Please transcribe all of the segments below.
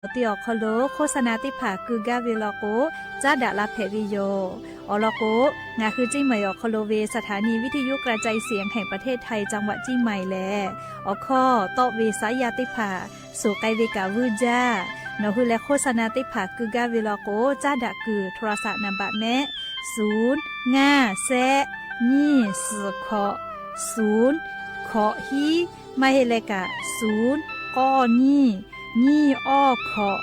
awˬ ti awˬ hk'aw lo โฆษณา teˇ hpaˍ keu gaˇ ve law k'o, caˉ daꞈ la hpehꞈ ve yoˬ. Awˬ lawn k'o, ngaˬ hui เชียงใหม่ awˬ hk'aw lo ve สถานีวิทยุกระจายเสียงแห่งประเทศไทย จังหวัดเชียงใหม่ lehˬ, awˬ hkawˇ tawˆ ve saˉ yaˇ teˇ hpaˍ suhˍ k'ai ve kaꞈ vuiˇ jaˇ. Nawˬ hui leh โฆษณา teˇ hpaˍ keu gaˇ ve law k'o, caˉ daꞈ kuiˬ โทรศัพท์ naˍ baꞈ mehˆ, suˍ ngaˇ shehˆ nyiˇ suhˍ hkawꞈ suˍ hkawꞈ hiˉ, maˇ heˆ leh kaꞈ suˍ k'awˇ nyiˇ nyiˇ awˇ hkawꞈ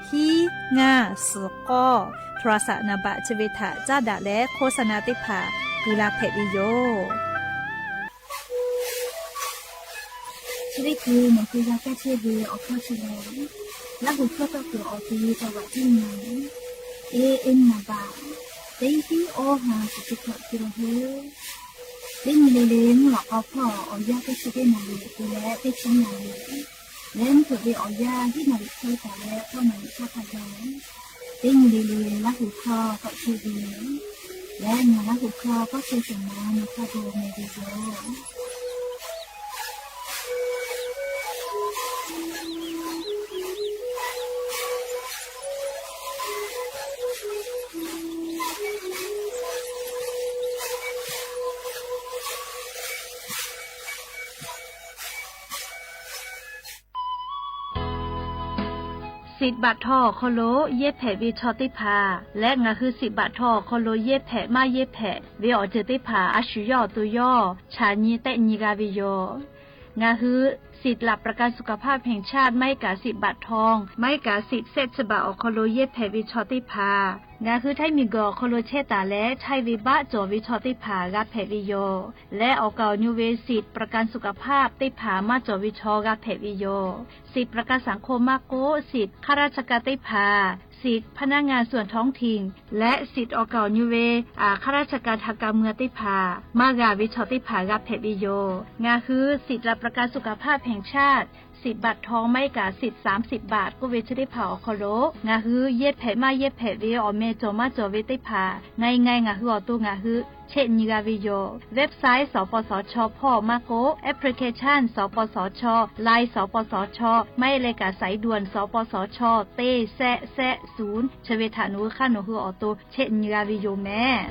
hiˉ ngaˇ suhˍ k'awˇ โทรศัพท์ naˍ baꞈ chi ve htaꞈ caˉ daꞈ leh โฆษณา teˇ hpaˍ keu la hpehꞈ ve yoˬ. Chi teˇ hkui nawˬ hui g'a kaˇ chehˇ ve awˬ hkawˇ chi lehˬ, Laˇ huˍ hkawˇ tawˇ kuiˬ awˬ te จังหวัดเชียงใหม่ A M naˍ baꞈ teˇ hiˉ awˇ ha shiˍ chi hkawꞈ te la heuˆ. Teˇ nyi le le mvuhˇ lawꞈ k'aw hpawˇ awˬ yanˇ teˇ chi teˇ naˍ riˍ te leh teˇ chi naˍ riˍ leh mvuhˇ hpeuꞈ ve awˬ yanˇ hiˉ naˍ riˍ hkawˇ taˍ leh k'awˇ naˍ riˍ hkawˇ hk'a gaˬ, teˇ nyi le le Laˇ huˍ hkawˇ tawˆ chehˇ ve lehˬ, ngaˬ Laˇ huˍ hkawˇ k'awˇ chehˇ shehˍ ma nawˬ hk'a gaˬ mehˍ ve yoˬ. Siꞈ baꞈ htaw awˬ hk'aw lo yehˇ hpehꞈ ve chaw teˇ hpaˍ leh ngaˬ hui siꞈ baꞈ htaw awˬ hk'aw lo yehˇ hpehꞈ maˇ yehˇ hpehꞈ ve awˬ ceuˬ teˇ hpaˍ a shu yawˇ awˬ to yawˇ chaꞈ nyi tehˆ nyi g'a ve yoˬ. Ngaˬ hui สิทธิ์หลักประกันสุขภาพแห่งชาติ maˇ heˆ kaꞈ siꞈ baꞈ htaw maˇ heˆ kaꞈ siꞈ shehˆ chi baꞈ awˬ hk'aw lo yehˇ hpehꞈ ve chaw teˇ hpaˍ ngaˬ hui Htaiˇ miˬguiˬ awˬ hk'aw lo chehˇ taˍ leh chaiˇ ve baˆ cawˬ ve chaw teˇ hpaˍ g'a hpehꞈ ve yoˬ. Leh awˬ kaˍ awˬ nyu ve siꞈ ประกันสุขภาพ teˇ hpaˍ maˇ cawˬ ve chaw g'a hpehꞈ ve yoˬ. Siꞈ ประกันสังคม maˇ k'oˆ, siꞈ ข้าราชการ teˇ hpaˍ, สิทธิ์พนักงานส่วนท้องถิ่น leh siꞈ awˬ kaˍ awˬ nyu ve ข้าราชการทางการเมือง teˇ hpaˍ maˇ g'a ve chaw teˇ hpaˍ g'a hpehꞈ ve yoˬ. Ngaˬ hui สิทธิ์หลักประกันสุขภาพแห่งชาติ siꞈ baꞈ htaw maˇ heˆ kaꞈ siꞈ สามสิบบาท k'oˆ ve chi teˇ hpaˍ awˬ hk'aw lo ngaˬ hui yehˇ hpehꞈ maˇ yehˇ hpehꞈ ve awˬ meh cawˬ maˇ cawˬ ve teˇ hpaˍ ngaˬ nyi ngaˬ hui awˬ to ngaˬ hui chehˆ nyi g'a ve yoˬ. Website สปสช hpawˇ maˇ k'oˆ, application สปสช, Line สปสช, maˇ heˆ leh kaꞈ สายด่วน สปสช teˇ shehˆ shehˆ suˍ chi ve htaꞈ nawˬ hui hk'aˇ nawˬ hui awˬ to chehˆ nyi g'a ve yoˬ mehˍ.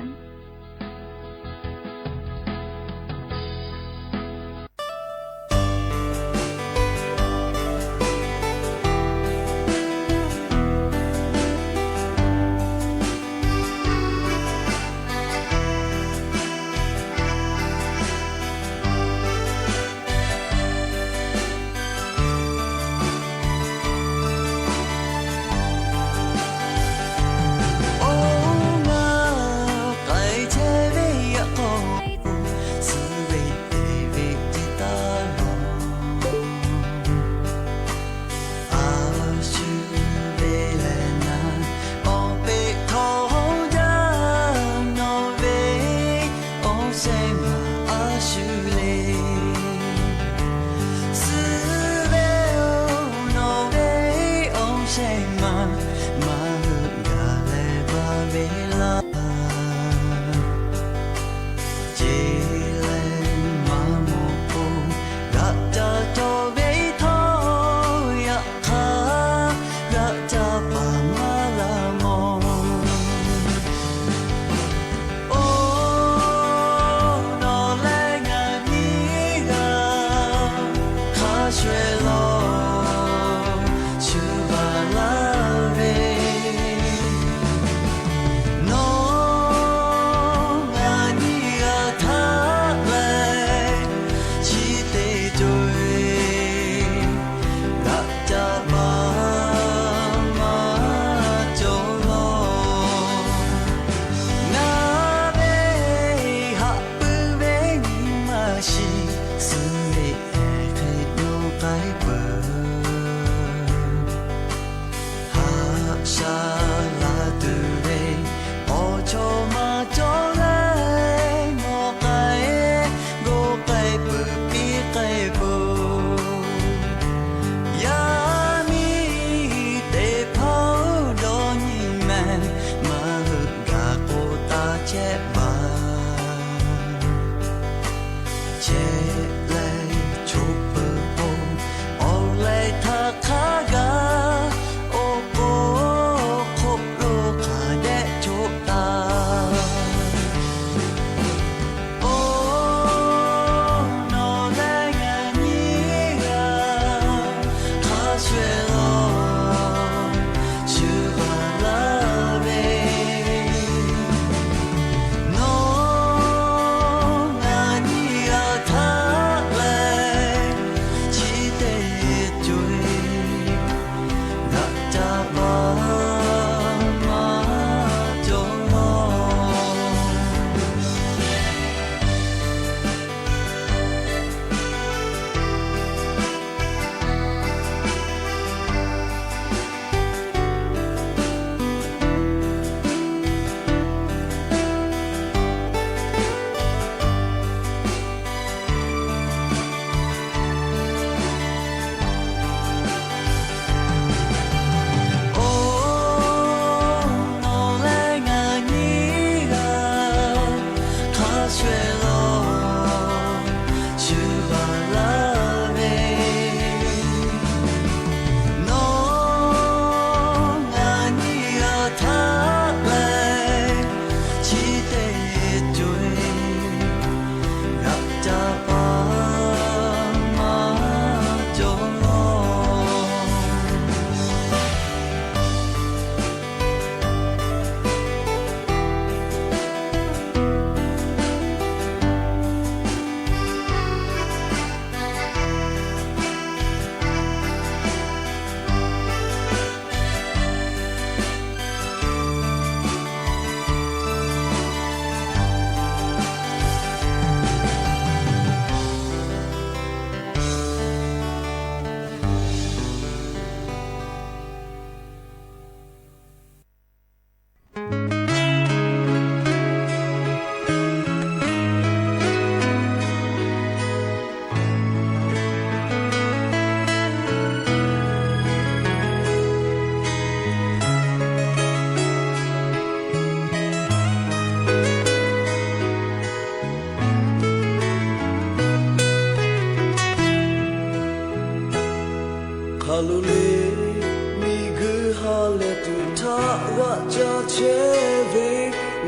Htaꞈ ca chehˇ ve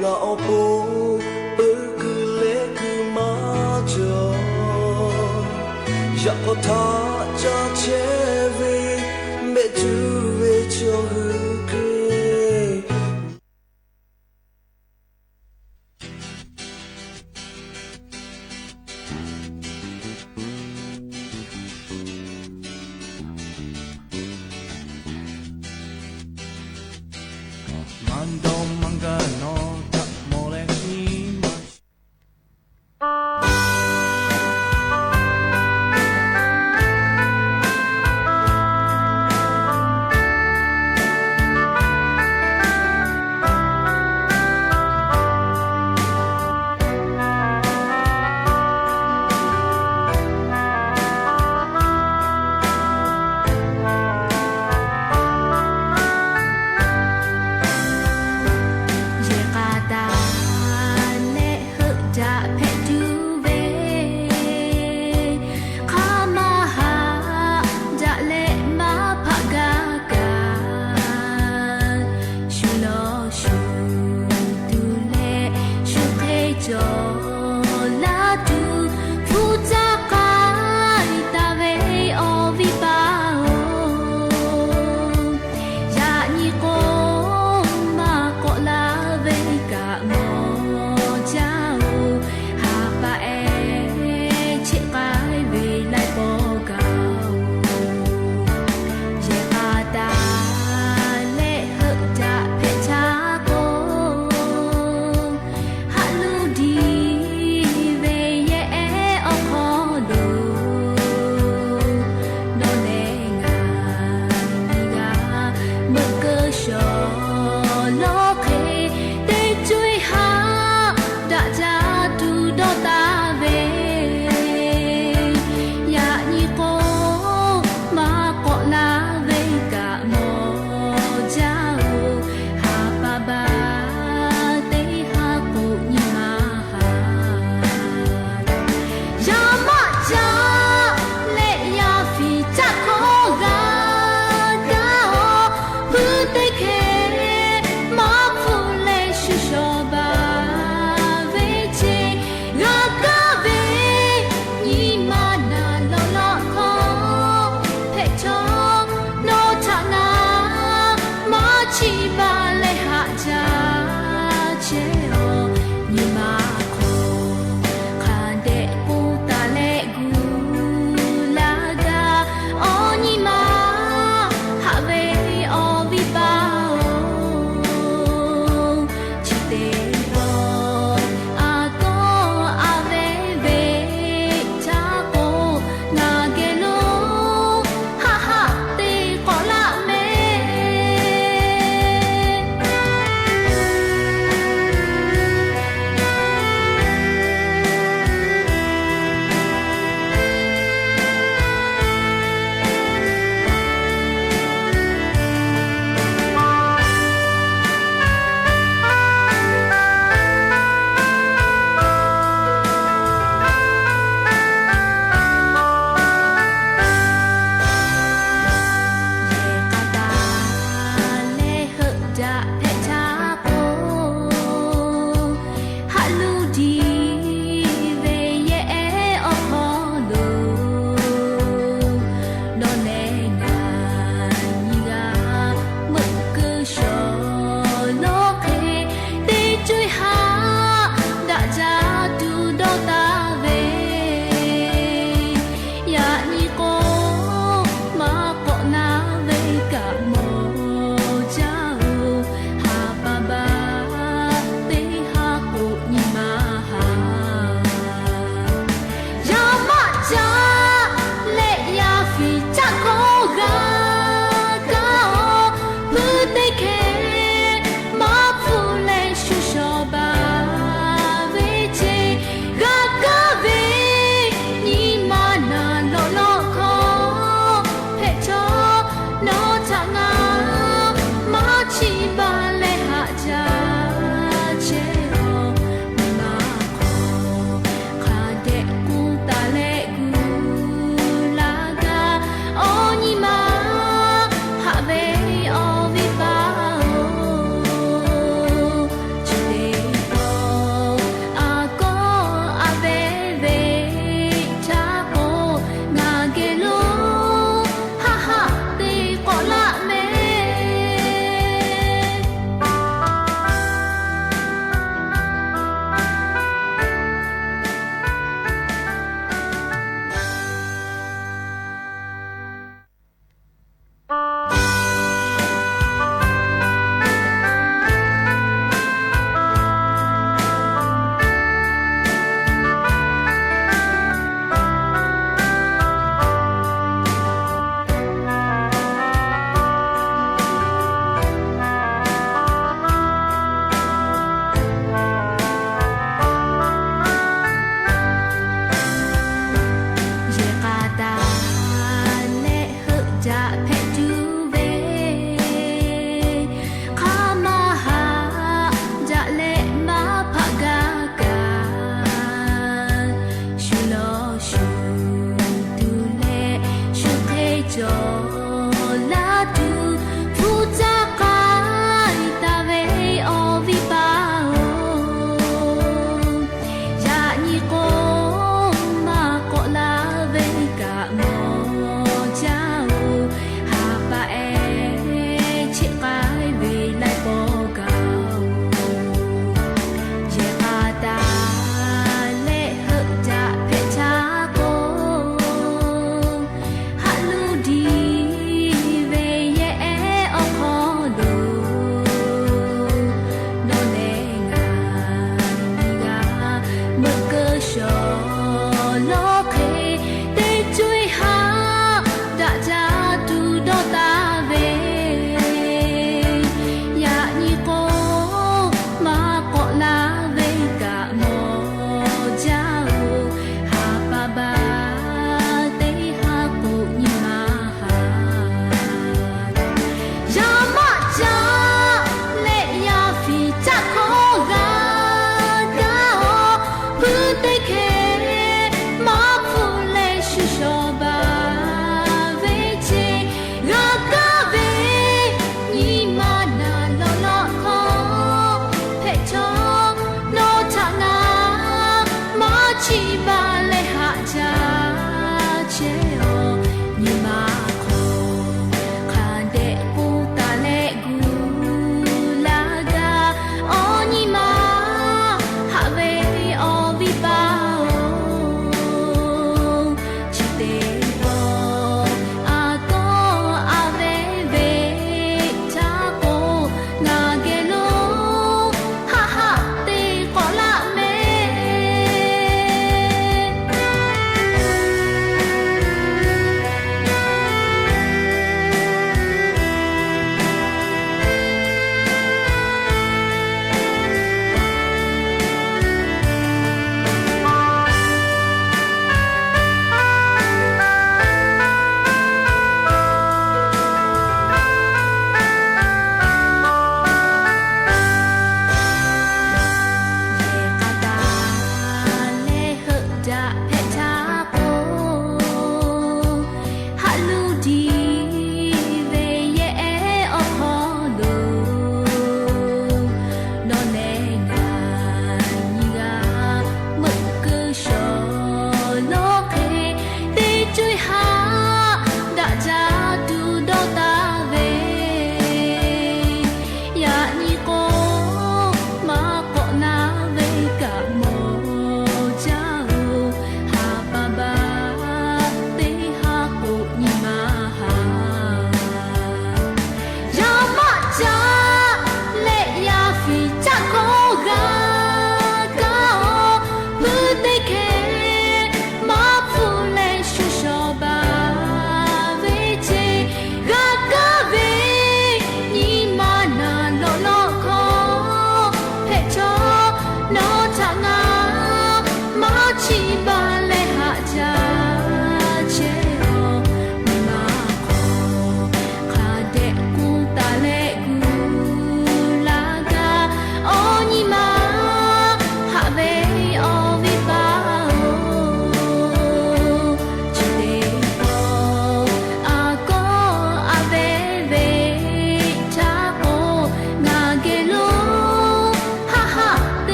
ngaˬ awˬ pon peuˬ kuiˬ leh kuiˬ maˇ cawˬ. Yaꞈ k'aw htaꞈ ca chehˇ ve mehˆ cuˇ ve chaw hui hk'e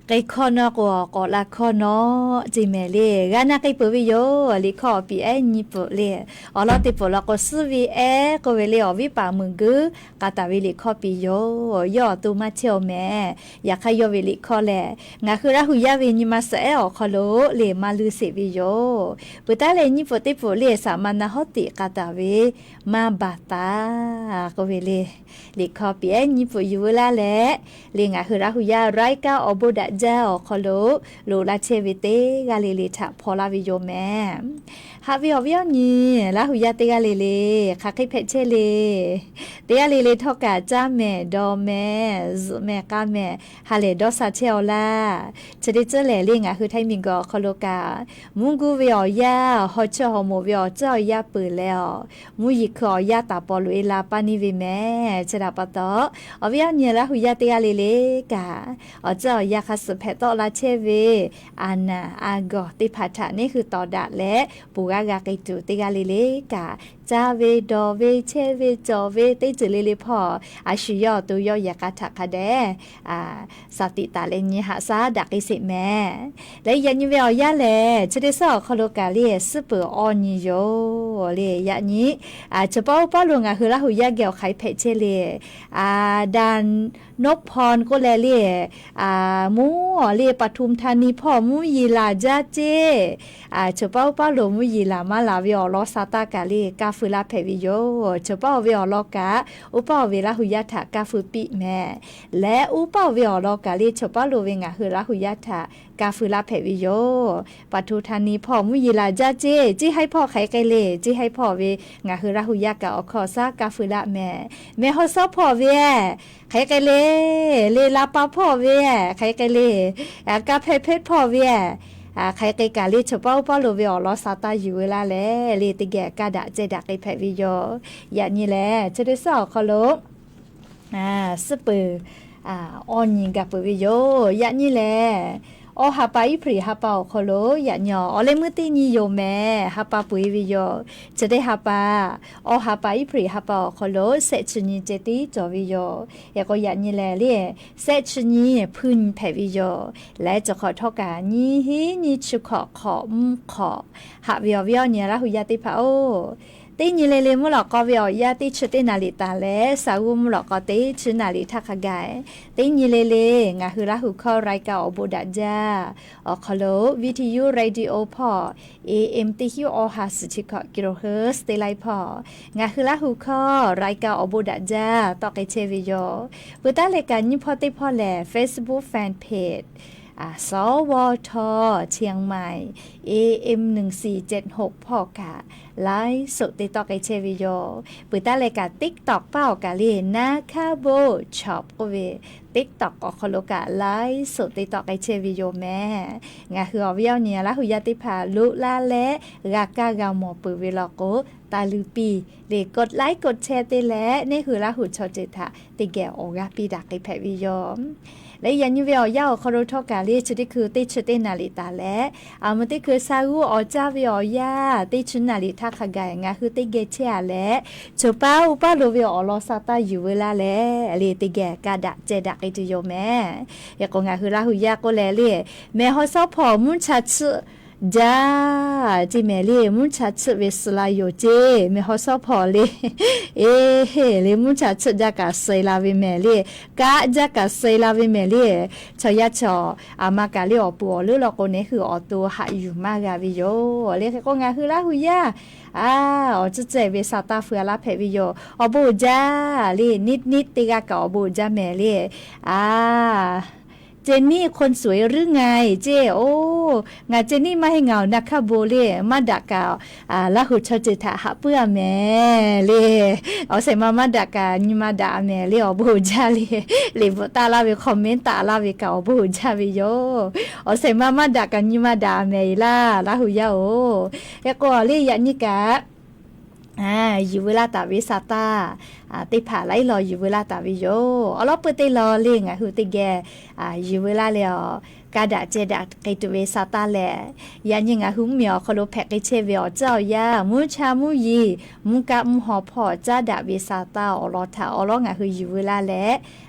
K'ai hkawˇ nawˉ k'o, k'awꞈ la hkawˇ nawˉ ceˇ mehˍ le. G'a na k'ai peuˬ ve yoˬ. Liꞈ hkawˇ awˬ piˍ ehˉ nyiˇ peuˬ le. Awˬ lawn teˇ peuˬ law k'o, suhˉ ve ehˉ k'oˆ ve le, awˬ viˉ paˍ meuˍ guiˇ k'a taˍ ve liꞈ hkawˇ piˍ yoˬ. Yawˇ awˬ to maˇ chehˇ-oˬ mehˍ. Yaꞈ hk'aˇ yawˇ ve liꞈ hkawˇ lehˬ, ngaˬ hui Laˇ hu yaˇ ve nyi ma suhˍ ehˉ awˬ hk'aw lo le maˇ luˇ sheˍ ve yoˬ. Peuˬ taˉ leh nyiˇ peuˬ teˇ peuˬ le, saˍ ma na hawˉ tiꞈ k'a taˍ ve maˇ baˬ taˍ k'oˆ ve le. Liꞈ hkawˇ piˍ ehˉ nyiˇ peuˬ yuˬ veu laˇ leh, le ngaˬ hui Laˇ hu yaˇ รายการ awˬ bon daꞈ jaˇ awˬ hk'aw lo loꞈ la chehˇ ve teˇ g'aˇ le le htaꞈ hpaw laˇ ve yoˬ mehˍ. Haꞈ ve awˬ viˉ awˬ nyi Laˇ hu yaˇ teˇ g'aˇ le le, hk'aˬ hk'e hpehꞈ chehˇ le. Teˇ g'aˇ le le htawˇ kaꞈ caˇ mehˍ, dawˬ mehˍ, zuhꞈ mehˍ, k'a mehˍ, ha lehˬ dawˇ sha chehˇ-aw laˇ. Chi teˇ ceuˬ lehˬ le, ngaˬ hui Htaiˇ miˬguiˬ awˬ hk'aw lo kaꞈ, mvuhˇ guˇ ve awˬ yaˇ, haw chawˇ haw moˍ ve awˬ tcuhˉ awˬ yaˇ peuˬ leh awˬ, mvuhˇ yeˬ hkui awˬ yaˇ taˍ paw loꞈ e la paˇ neˇ ve mehˍ. Chi htaꞈ pa taw, awˬ viˉ awˬ nyi Laˇ hu yaˇ teˇ g'aˇ le le kaꞈ, awˬ tcuhˉ awˬ yaˇ hk'a suhˍ hpehꞈ tawˆ la chehˇ ve, a naˍ a gawˬ teˇ hpaˍ htaꞈ neˇ hui tawˍ daꞈ leh, poˬ g'aˇ g'a k'ai tuˬ teˇ g'aˇ le le kaꞈ, caˇ ve, dawˬ ve, chehˇ ve, cawˬ ve, teˇ ceuˬ le le hpawˇ a shu yawˇ awˬ to yawˇ yehˬ k'a htaꞈ hk'a dehꞈ shaˍ tiꞈ taˍ leh nyi haꞈ shaˉ daꞈ k'ai sheˍ mehˍ. Leh yaꞈ nyi ve awˬ yanˇ lehˬ, chi teˇ suhˉ awˬ hk'aw lo kaꞈ le suhˉ peuˬ awˬ nyi yoˬ le. Yaꞈ nyi, chaw paˉ oˇ paˉ lo ngaˬ hui Laˇ hu yaˇ geh awˬ hk'aˬ hk'e hpehꞈ chehˇ le. Daꞈ นพพร k'oˆ leh le, mvuhˇ awˬ le ปทุมธานี hpawˇ mvuhˇ yeˬ laˬ jaˇ ceˇ. Chaw paˉ oˇ paˉ lo mvuhˇ yeˬ laˬ maˇ laˬ ve awˬ lawn sha taˇ kaꞈ le kaˇ feu laˇ hpehꞈ ve yoˬ. Chaw paˉ oˇ ve awˬ lawn kaꞈ, oˇ paˉ oˇ ve Laˇ hu yaˇ htaꞈ kaˇ feu piˇ mehˍ. Leh oˇ paˉ oˇ ve awˬ lawn kaꞈ le chaw paˉ lo ve ngaˬ hui Laˇ hu yaˇ htaꞈ kaˇ feu laˇ hpehꞈ ve yoˬ. ปทุมธานี hpawˇ mvuhˇ yeˬ laˬ jaˇ ceˇ. Ceˇ haiˉ hpawˇ hk'aˬ hk'e le, ceˇ haiˉ hpawˇ ve ngaˬ hui Laˇ hu yaˇ kaꞈ awˬ hkawˇ shaˉ kaˇ feu laˇ mehˍ. Mehˬ haw shawˉ hpawˇ ve hk'aˬ hk'e le, le la pa hpawˇ ve hk'aˬ hk'e le, kaˇ hpehˇ hpehˇ hpawˇ ve hk'aˬ hk'e kaꞈ le chaw paˉ oˇ paˉ lo ve awˬ lawn sha taˇ yuˬ veu laˇ leh le teˇ geh kaˇ daꞈ ceh daꞈ k'ai hpehꞈ ve yoˬ. Yaꞈ nyi lehˬ, chi teˇ suhˉ awˬ hk'aw lo suhˉ peuˬ awˬ nyi gaˬ peuˬ ve yoˬ. Yaꞈ nyi lehˬ, awˬ ha pa Iˉhpriˍ ha pa awˬ hk'aw lo yaꞈ nyi awˬ leh meuˇ teˇ nyi yoˬ mehˍ. Ha pa peu-eˬ ve yoˬ. Chi teˇ ha pa, awˬ ha pa Iˉhpriˍ ha pa awˬ hk'aw lo shehˆ chi nyi ceh tiˉ cawˬ ve yoˬ. Hk'e k'o yaꞈ nyi lehˬ le, shehˆ chi nyi hpuiˇ nyi hpehꞈ ve yoˬ. Leh chi hk'awꞈ htawˇ kaꞈ nyiˇ hinˉ nyiˇ chi hkawꞈ hk'awꞈ mvuhˇ hk'awꞈ haꞈ ve awˬ viˉ awˬ nyi Laˇ hu yaˇ teˇ hpaˍ-oˬ, teˇ nyi le le mvuhˇ lawꞈ k'aw ve awˬ yanˇ teˇ chi teˇ naˍ riˍ taˍ leh, sa g'uˇ mvuhˇ lawꞈ k'aw teˇ chi naˍ riˍ htaˇ hk'a gaˬ, teˇ nyi le le ngaˬ hui Laˇ hu hkawˇ รายการ awˬ bon daꞈ jaˇ awˬ hk'aw lo วิทยุ radio hpawˇ AM teˇ hinˉ awˬ ha suhˍ chi hkawꞈ กิโลเฮิรตซ์ teˇ laiˉ hpawˇ ngaˬ hui Laˇ hu hkawˇ รายการ awˬ bon daꞈ jaˇ tawˆ k'ai chehˇ ve yoˬ. Peuˬ taˉ leh kaꞈ nyiˇ hpawˇ teˇ hpawˇ lehˬ, Facebook fan page สวท เชียงใหม่ AM หนึ่งสี่เจ็ดหก hpawˇ kaꞈ ไลฟ์สด te tawˆ k'ai chehˇ ve yoˬ. Peuˬ taˉ leh kaꞈ TikTok paˇ awˬ kaꞈ le, Naˇ hkaˇ bon shop k'oˆ ve TikTok awˬ hk'aw lo kaꞈ ไลฟ์สด te tawˆ k'ai chehˇ ve yoˬ mehˍ. Ngaˬ hui awˬ viˉ awˬ nyi Laˇ hu yaˇ teˇ hpaˍ loꞈ laˇ leh g'a kaˇ g'a mawˬ peuˬ ve law k'o, taˇ luˇ piˇ le กดไลค์ กดแชร์ te leh neˇ hui Laˇ hu chaw ceuˬ htaꞈ teˇ geh awˬ g'aˇ piˇ daꞈ k'ai hpehꞈ ve yoˬ. Leh yaꞈ nyi ve awˬ yanˇ awˬ hk'aw lo htawˇ kaꞈ le chi teˇ hkui teˇ chi teˇ naˍ riˍ taˍ leh, a mvuhˇ teˇ hkui sa g'uˇ awˬ caˇ ve awˬ yanˇ teˇ chi naˍ riˍ htaˇ hk'a gaˬ ngaˬ hui teˇ geh chehˇ-a leh, chaw paˉ oˇ paˉ lo ve awˬ lawn sha taˇ yuˬ veu laˇ leh le teˇ geh kaˇ daꞈ ceh daꞈ k'ai tuˬ yoˬ mehˍ. Hk'e k'o ngaˬ hui Laˇ hu yaˇ k'oˆ leh le, mehˬ haw shawˉ hpawˇ mvuhˇ cha chiˆ jaˇ ceˇ mehˍ le, mvuhˇ cha chiˆ ve suh la yoˬ ceˇ mehˬ haw shawˉ hpawˇ le. Eˬ heˆ le, mvuhˇ cha chiˆ jaˇ kaꞈ suh la ve mehˍ le, kaˆ jaˇ kaꞈ suh la ve mehˍ le. Chaw yaˇ chaw, a ma kaꞈ le awˬ puˍ awˬ leuˉ law k'o neˇ hui awˬ to haꞈ yuˬ maˇ g'a ve yoˬ le. Hk'e k'o ngaˬ hui Laˇ hu yaˇ, a, awˬ tcuhˉ ceh ve sa taˇ feu-a laˇ hpehꞈ ve yoˬ. Awˬ bon uiˍ jaˇ le, นิดๆ teˇ g'aˇ kaꞈ awˬ bon uiˍ jaˇ mehˍ le. A, เจนนี่ คนสวยหรือไง ceˇ, oˇ, ngaˬ เจนนี่ maˇ heˆ, ngaˬ awˬ นาคาโบ le, maˇ daꞈ kaꞈ Laˇ hu chaw ceuˬ htaꞈ haꞈ puiˉ-a mehˍ le. Awˬ shehˍ ma maˇ daꞈ kaꞈ nyi ma daꞈ-a mehˍ le, awˬ bon uiˍ jaˇ le. Liꞈ bvuhꞈ taˍ laˇ ve, comment taˍ laˇ ve kaꞈ awˬ bon uiˍ jaˇ ve yoˬ. Awˬ shehˍ ma maˇ daꞈ kaꞈ nyi ma daꞈ-a mehˍ laˇ, Laˇ hu yaˇ-oˬ. Hk'e k'o le yaꞈ nyi kaꞈ yuˬ veu laˇ taˍ ve sa taˇ teˇ hpaˍ laiˉ law yuˬ veu laˇ taˍ ve yoˬ. Awˬ lawn peuˬ teˇ law le ngaˬ hui teˇ geh yuˬ veu laˇ leh awˬ, Ka daꞈ ceh daꞈ k'ai tuˬ ve sa taˇ lehˬ, yaꞈ nyi ngaˬ hui mvuhˇmiˬ awˬ hk'aw lo hpehꞈ k'ai chehˇ ve awˬ tcuhˉ awˬ yanˇ, mvuhˇ cha mvuhˇ yeˬ, mvuhˇ kaˆ mvuhˇ haw hpawˇ caˉ daꞈ ve sa taˇ awˬ lawn htaꞈ awˬ lawn ngaˬ hui yuˬ veu laˇ leh,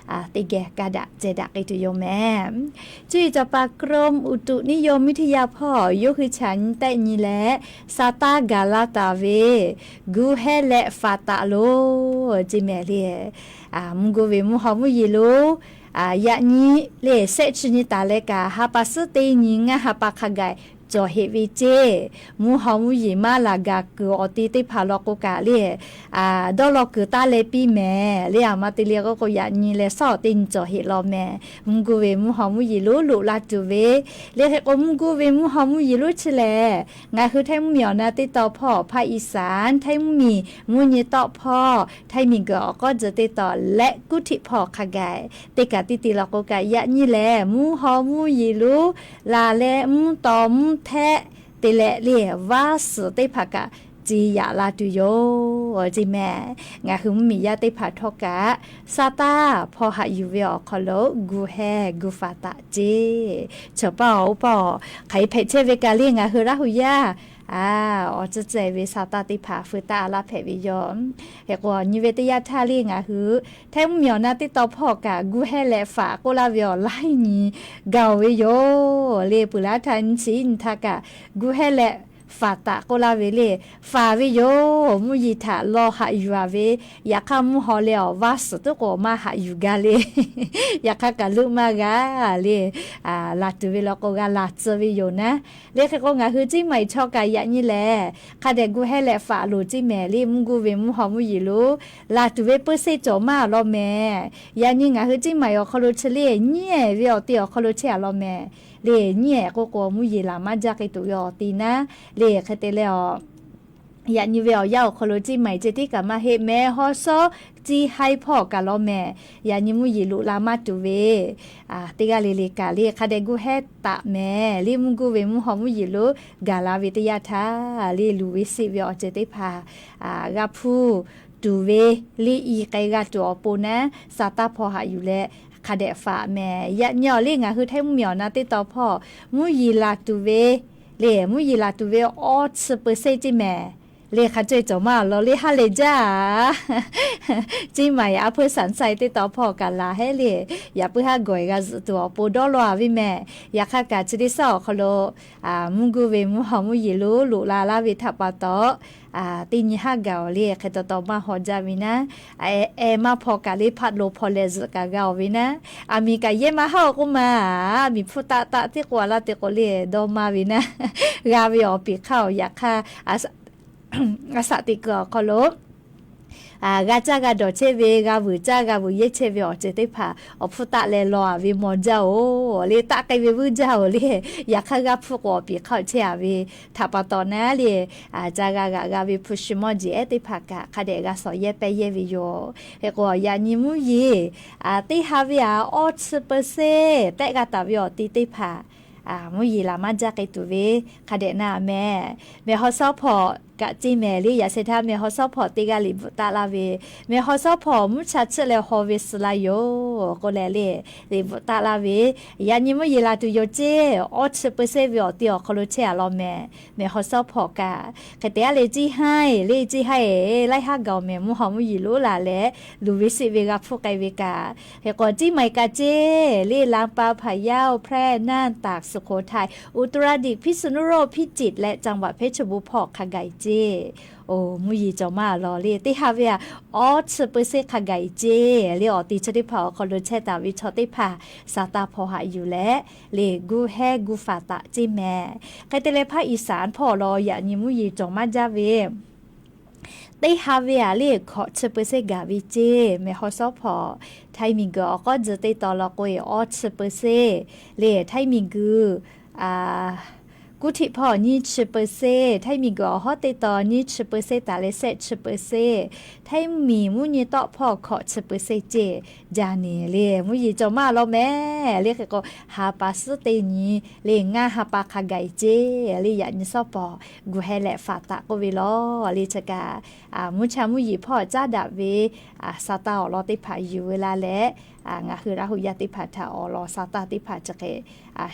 teˇ geh ka daꞈ ceh daꞈ k'ai tuˬ yoˬ mehˍ. Cuˇ yiˍ cawˬ paˍ กรมอุตุนิยมวิทยา hpawˇ yawˇ hui chaꞈ nyi tehˆ nyi leh, sa taˇ gaˬ la taˍ ve gu hehˇ leh faˍ taꞈ lo ceˇ mehˍ le. Mvuhˇ gu ve mvuhˇ haw mvuhˇ yeˬ lo yaꞈ nyi le shehˆ chi nyi taˍ leh kaꞈ, ha pa suhˉ teˇ nyi ngaˇ ha pa hk'a gaˬ cawˬ heꞈ ve ceˇ. Mvuhˇ haw mvuhˇ yeˬ maˇ laˬ gaˬ kuiˬ awˬ ti teˇ hpaˍ law k'o kaꞈ le, dawˇ law kuiˬ taˇ leh piˇ mehˍ le. A ma te le k'oˆ k'o, yaꞈ nyi leh suhˉ awˬ teˇ nyi cawˬ heꞈ law mehˍ. Mvuhˇ gu ve mvuhˇ haw mvuhˇ yeˬ lo loꞈ la tuˬ ve le. Hk'e k'o, mvuhˇ gu ve mvuhˇ haw mvuhˇ yeˬ lo chi lehˬ, ngaˬ hui Htaiˇ mvuhˇmiˬ awˬ na teˇ tawn hpawˇ ภาคอีสาน, Htaiˇ mvuhˇmiˬ mvuhˇ nyi tawˆ hpawˇ, Htaiˇ miˬguiˬ awˬ k'awˉ tcuh teˇ tawn leh kuˉ htiˆ hpawˇ hk'a gaˬ teˇ kaꞈ tiˇ ti law k'o kaꞈ, yaꞈ nyi lehˬ mvuhˇ haw mvuhˇ yeˬ lo laˬ leh mvuhˇ taw mvuhˇ htehˆ te leh le, vaˇ suhˍ teˇ hpaˍ kaꞈ ci yaꞈ la tuˬ yoˬ ceˇ mehˍ. Ngaˬ hui mvuhˇmiˬ yaˇ teˇ hpaˍ htawˇ kaꞈ, sa taˇ hpawˇ haꞈ yuˬ ve awˬ hk'aw lo gu hehˇ gu faˍ taꞈ ceˇ. Chaw paˇ awˬ oˇ paˇ awˬ hk'aˬ hk'e hpehꞈ chehˇ ve kaꞈ le, ngaˬ hui Laˇ hu yaˇ awˬ tcuhˉ tcuhˉ ve sa taˇ teˇ hpaˍ feu taˆ a laˇ hpehꞈ ve yoˬ. Hk'e k'o, nyi ve teˇ yanˇ htaˇ le ngaˬ hui Htaiˇ mvuhˇmiˬ awˬ na teˇ tawn hpawˇ kaꞈ gu hehˇ leh faˍ k'oˆ laˇ ve awˬ laiˉ nyi gaˬ oˬ ve yoˬ le. Peuˬ laˇ htaˇ nyi chi nyi htaˇ kaꞈ gu hehˇ leh faˍ taꞈ k'oˆ laˇ ve le. Faˍ ve yoˬ, mvuhˇ yeˬ htaꞈ law haꞈ yuˬ a ve, yaꞈ hk'aˇ mvuhˇ haw leh awˬ vaˇ suhˍ tuˉ k'o maˇ haꞈ yuˬ gaˇ le. Yaꞈ hk'aˇ kaꞈ leuˆ maˇ g'a le. Laˬ tuˬ ve law k'o g'a laˬ tcuh ve yoˬ naˉ. Le hk'e k'o, ngaˬ hui Ciˇ Maiˍ chaw kaꞈ yaꞈ nyi lehˬ, hk'a dehꞈ gu hehˇ leh faˍ loˍ ceˇ mehˍ le. Mvuhˇ gu ve mvuhˇ haw mvuhˇ yeˬ lo laˬ tuˬ ve peu seˇ cawˬ maˇ a law mehˍ. Yaꞈ nyi ngaˬ hui Ciˇ Maiˍ awˬ hk'aw lo chi le, nyiˉ ehˍ ve awˬ te awˬ hk'aw lo chehˇ a law mehˍ. Le nyiˉ ehˍ k'oˆ k'o, mvuhˇ yeˬ laˬ maˇ jaˇ k'ai tuˬ ve awˬ ti naˉ. Le hk'e te leh a, yaꞈ nyi ve awˬ yanˇ awˬ hk'aw lo Ciˇ Maiˍ ceh tiˉ kaꞈ maˇ heˆ, Mehˬ haw shawˉ Ciˇ haiˉ hpawˇ kaꞈ law mehˍ. Yaꞈ nyi mvuhˇ yeˬ loꞈ la maˇ tuˬ ve teˇ g'aˇ le le kaꞈ le, hk'a dehꞈ gu hehˇ taꞈ mehˍ le. Mvuhˇ gu ve mvuhˇ haw mvuhˇ yeˬ lo gaˬ la ve teˇ yanˇ htaˇ le, luˬ ve seˆ ve awˬ ceuˬ teˇ hpaˍ g'a hpuˇ tuˬ ve le, i k'ai g'a tuˬ awˬ pon naˉ, sa taˇ hpawˇ haꞈ yuˬ leh hk'a dehꞈ faˍ mehˍ. Yaꞈ nyi awˬ le ngaˬ hui Htaiˇ mvuhˇmiˬ awˬ na teˇ tawn hpawˇ mvuhˇ yeˬ laˬ tuˬ ve le, mvuhˇ yeˬ laˬ tuˬ ve awˇ chi peu seˇ ceˇ mehˍ. Le hk'a caweh cawˬ maˇ a law le, ha lehˬ jaˇ a. Ciˇ Maiˍ a hpuiˇ Saˍ Saiˍ teˇ tawn hpawˇ kaꞈ laˬ hehˉ le, yaꞈ puiˉ haˉ gawˬ e g'a zuhꞈ tuˬ awˬ pon dawˇ law a ve mehˍ. Yaꞈ hk'aˇ kaꞈ chi teˇ suhˉ awˬ hk'aw lo mvuhˇ gu ve mvuhˇ haw mvuhˇ yeˬ lo loꞈ la laˇ ve htaꞈ pa taw, teˇ nyi haˉ gaˬ awˬ le hk'e taw taw maˇ haw jaˇ ve naˉ, eh maˇ hpaw kaꞈ le hpaˆ lo hpaw leh zuhꞈ kaꞈ g'a awˬ ve naˉ, aˬ miˍ kaꞈ yehˇ maˇ haˉ awˬ k'oˆ ma, aˬ miˍ hpfuhˇ taˆ taˆ tiˉ k'oˆ a laˇ te k'o le dawˇ maˇ ve naˉ, g'a ve awˬ piˍ hk'aˇ awˬ yaꞈ hk'aˇ, a saꞈ teꞈ kuiˬ awˬ hk'aw lo g'a caˇ g'a dawˬ chehˇ ve, g'a vuiˬ caˇ g'a vuiˬ yehˇ chehˇ ve awˬ ceuˬ teˇ hpaˍ awˬ hpfuhˇ taˆ leh law a ve maw jaˇ oˬ le, taˆ k'ai ve vuiˇ jaˇ oˬ le. Yaꞈ hk'aˇ g'a hpuˇ k'o awˬ piˍ hk'aˇ awˬ chehˇ a ve htaꞈ pa taw naˉ le, caˇ g'a g'aꞈ g'a ve hpu shi mawˇ jeˬ ehˉ teˇ hpaˍ kaꞈ hk'a dehꞈ g'a shawˍ yehˇ pehˇ yehˇ ve yoˬ. Hk'e k'o, yaꞈ nyi mvuhˇ yeˬ teˇ ha ve a awˇ chi peu seˇ tehˆ g'a taˍ ve awˬ ti teˇ hpaˍ mvuhˇ yeˬ laˬ maˇ jaˇ k'ai tuˬ ve hk'a dehꞈ na mehˍ. Mehˬ haw shawˉ hpawꞈ kaꞈ ceˇ mehˍ le, yaꞈ sheh htaˇ mehˬ haw shawˉ hpawꞈ teˇ g'aˇ liꞈ bvuhꞈ taˆ laˇ ve, mehˬ haw shawˉ hpawꞈ mvuhˇ cha chiˆ leh haw ve suh la yoˬ k'oˆ leh le, liꞈ bvuhꞈ taˆ laˇ ve, yaꞈ nyi mvuhˇ yeˬ laˬ tuˬ yoˬ ceˇ, awˇ chi peu seˇ ve awˬ ti awˬ hk'aw lo chehˇ a law mehˍ. Mehˬ haw shawˉ hpawꞈ kaꞈ hk'e te a le, Ciˇ haiˉ le, Ciˇ haiˉ laiˉ haˉ gaˬ awˬ mehˍ, mvuhˇ haw mvuhˇ yeˬ loˉ laˬ leh luˬ ve seˆ ve g'a hpfuhˇ k'ai ve kaꞈ. Hk'e k'o, Ciˇ Maiˍ kaꞈ ceˇ le, Laˍ paˍ, Hpaˍ yaˇ, Hpehˇ naˇ taˍ, Suˍ hkoˍ htaiˍ, Uˍ tuˍ raˇ diꞈ, Hpiˇ suˍ nuˇ roˇ, Hpiˇ ciˍ leh Caˍ vaꞈ Hpehˇ chi beuꞈ hpawˇ hk'a gaˬ ceˇ. Oˬ, mvuhˇ yeˬ cawˬ maˇ a law le, teˇ ha ve a awˇ chi peu seˇ hk'a gaˬ ceˇ le, awˬ ti chi teˇ hpaˍ awˬ hk'aw lo chehˇ taˍ ve chaw teˇ hpaˍ sa taˇ hpawˇ haꞈ yuˬ leh le, gu hehˇ gu faˍ taꞈ ceˇ mehˍ. Hk'e te leh ภาคอีสาน hpawˇ law yaꞈ nyi mvuhˇ yeˬ cawˬ maˇ jaˇ ve teˇ ha ve a le, hkawꞈ chi peu seˇ gaˬ ve ceˇ. Mehˬ haw shawˉ hpawꞈ Htaiˇ miˬ guiˬ awˬ k'awˉ tcuh teˇ tawn law k'o e awˇ chi peu seˇ le, Htaiˇ miˬ guiˬ Kuˇ htiꞈ hpawˇ nyiˇ chi เปอร์เซ็นต์, Htaiˇ miˬguiˬ awˬ hawˉ teˇ tawn nyiˇ chi เปอร์เซ็นต์ taˍ leh shehˆ chi เปอร์เซ็นต์, Htaiˇ mvuhˇmiˬ mvuhˇ nyi tawˆ hpawˇ hkawꞈ chi เปอร์เซ็นต์ ceˇ jaˇ neˬ le. Mvuhˇ yeˬ cawˬ maˇ law mehˍ le. Hk'e k'o, ha pa suhˉ teˇ nyi le, ngaˇ ha pa hk'a gaˬ-e ceˇ le. Yaꞈ nyi shawˉ pawˍ gu heh leh faˍ taˍ k'oˆ ve law le. Chi kaꞈ mvuhˇ cha mvuhˇ yeˬ hpawˇ caˉ daꞈ ve sa taˇ awˬ lawn teˇ hpaˍ yuˬ ve la leh, ngaˬ hui Laˇ hu yaˇ teˇ hpaˍ htaꞈ awˬ lawn sa taˇ teˇ hpaˍ chi hk'e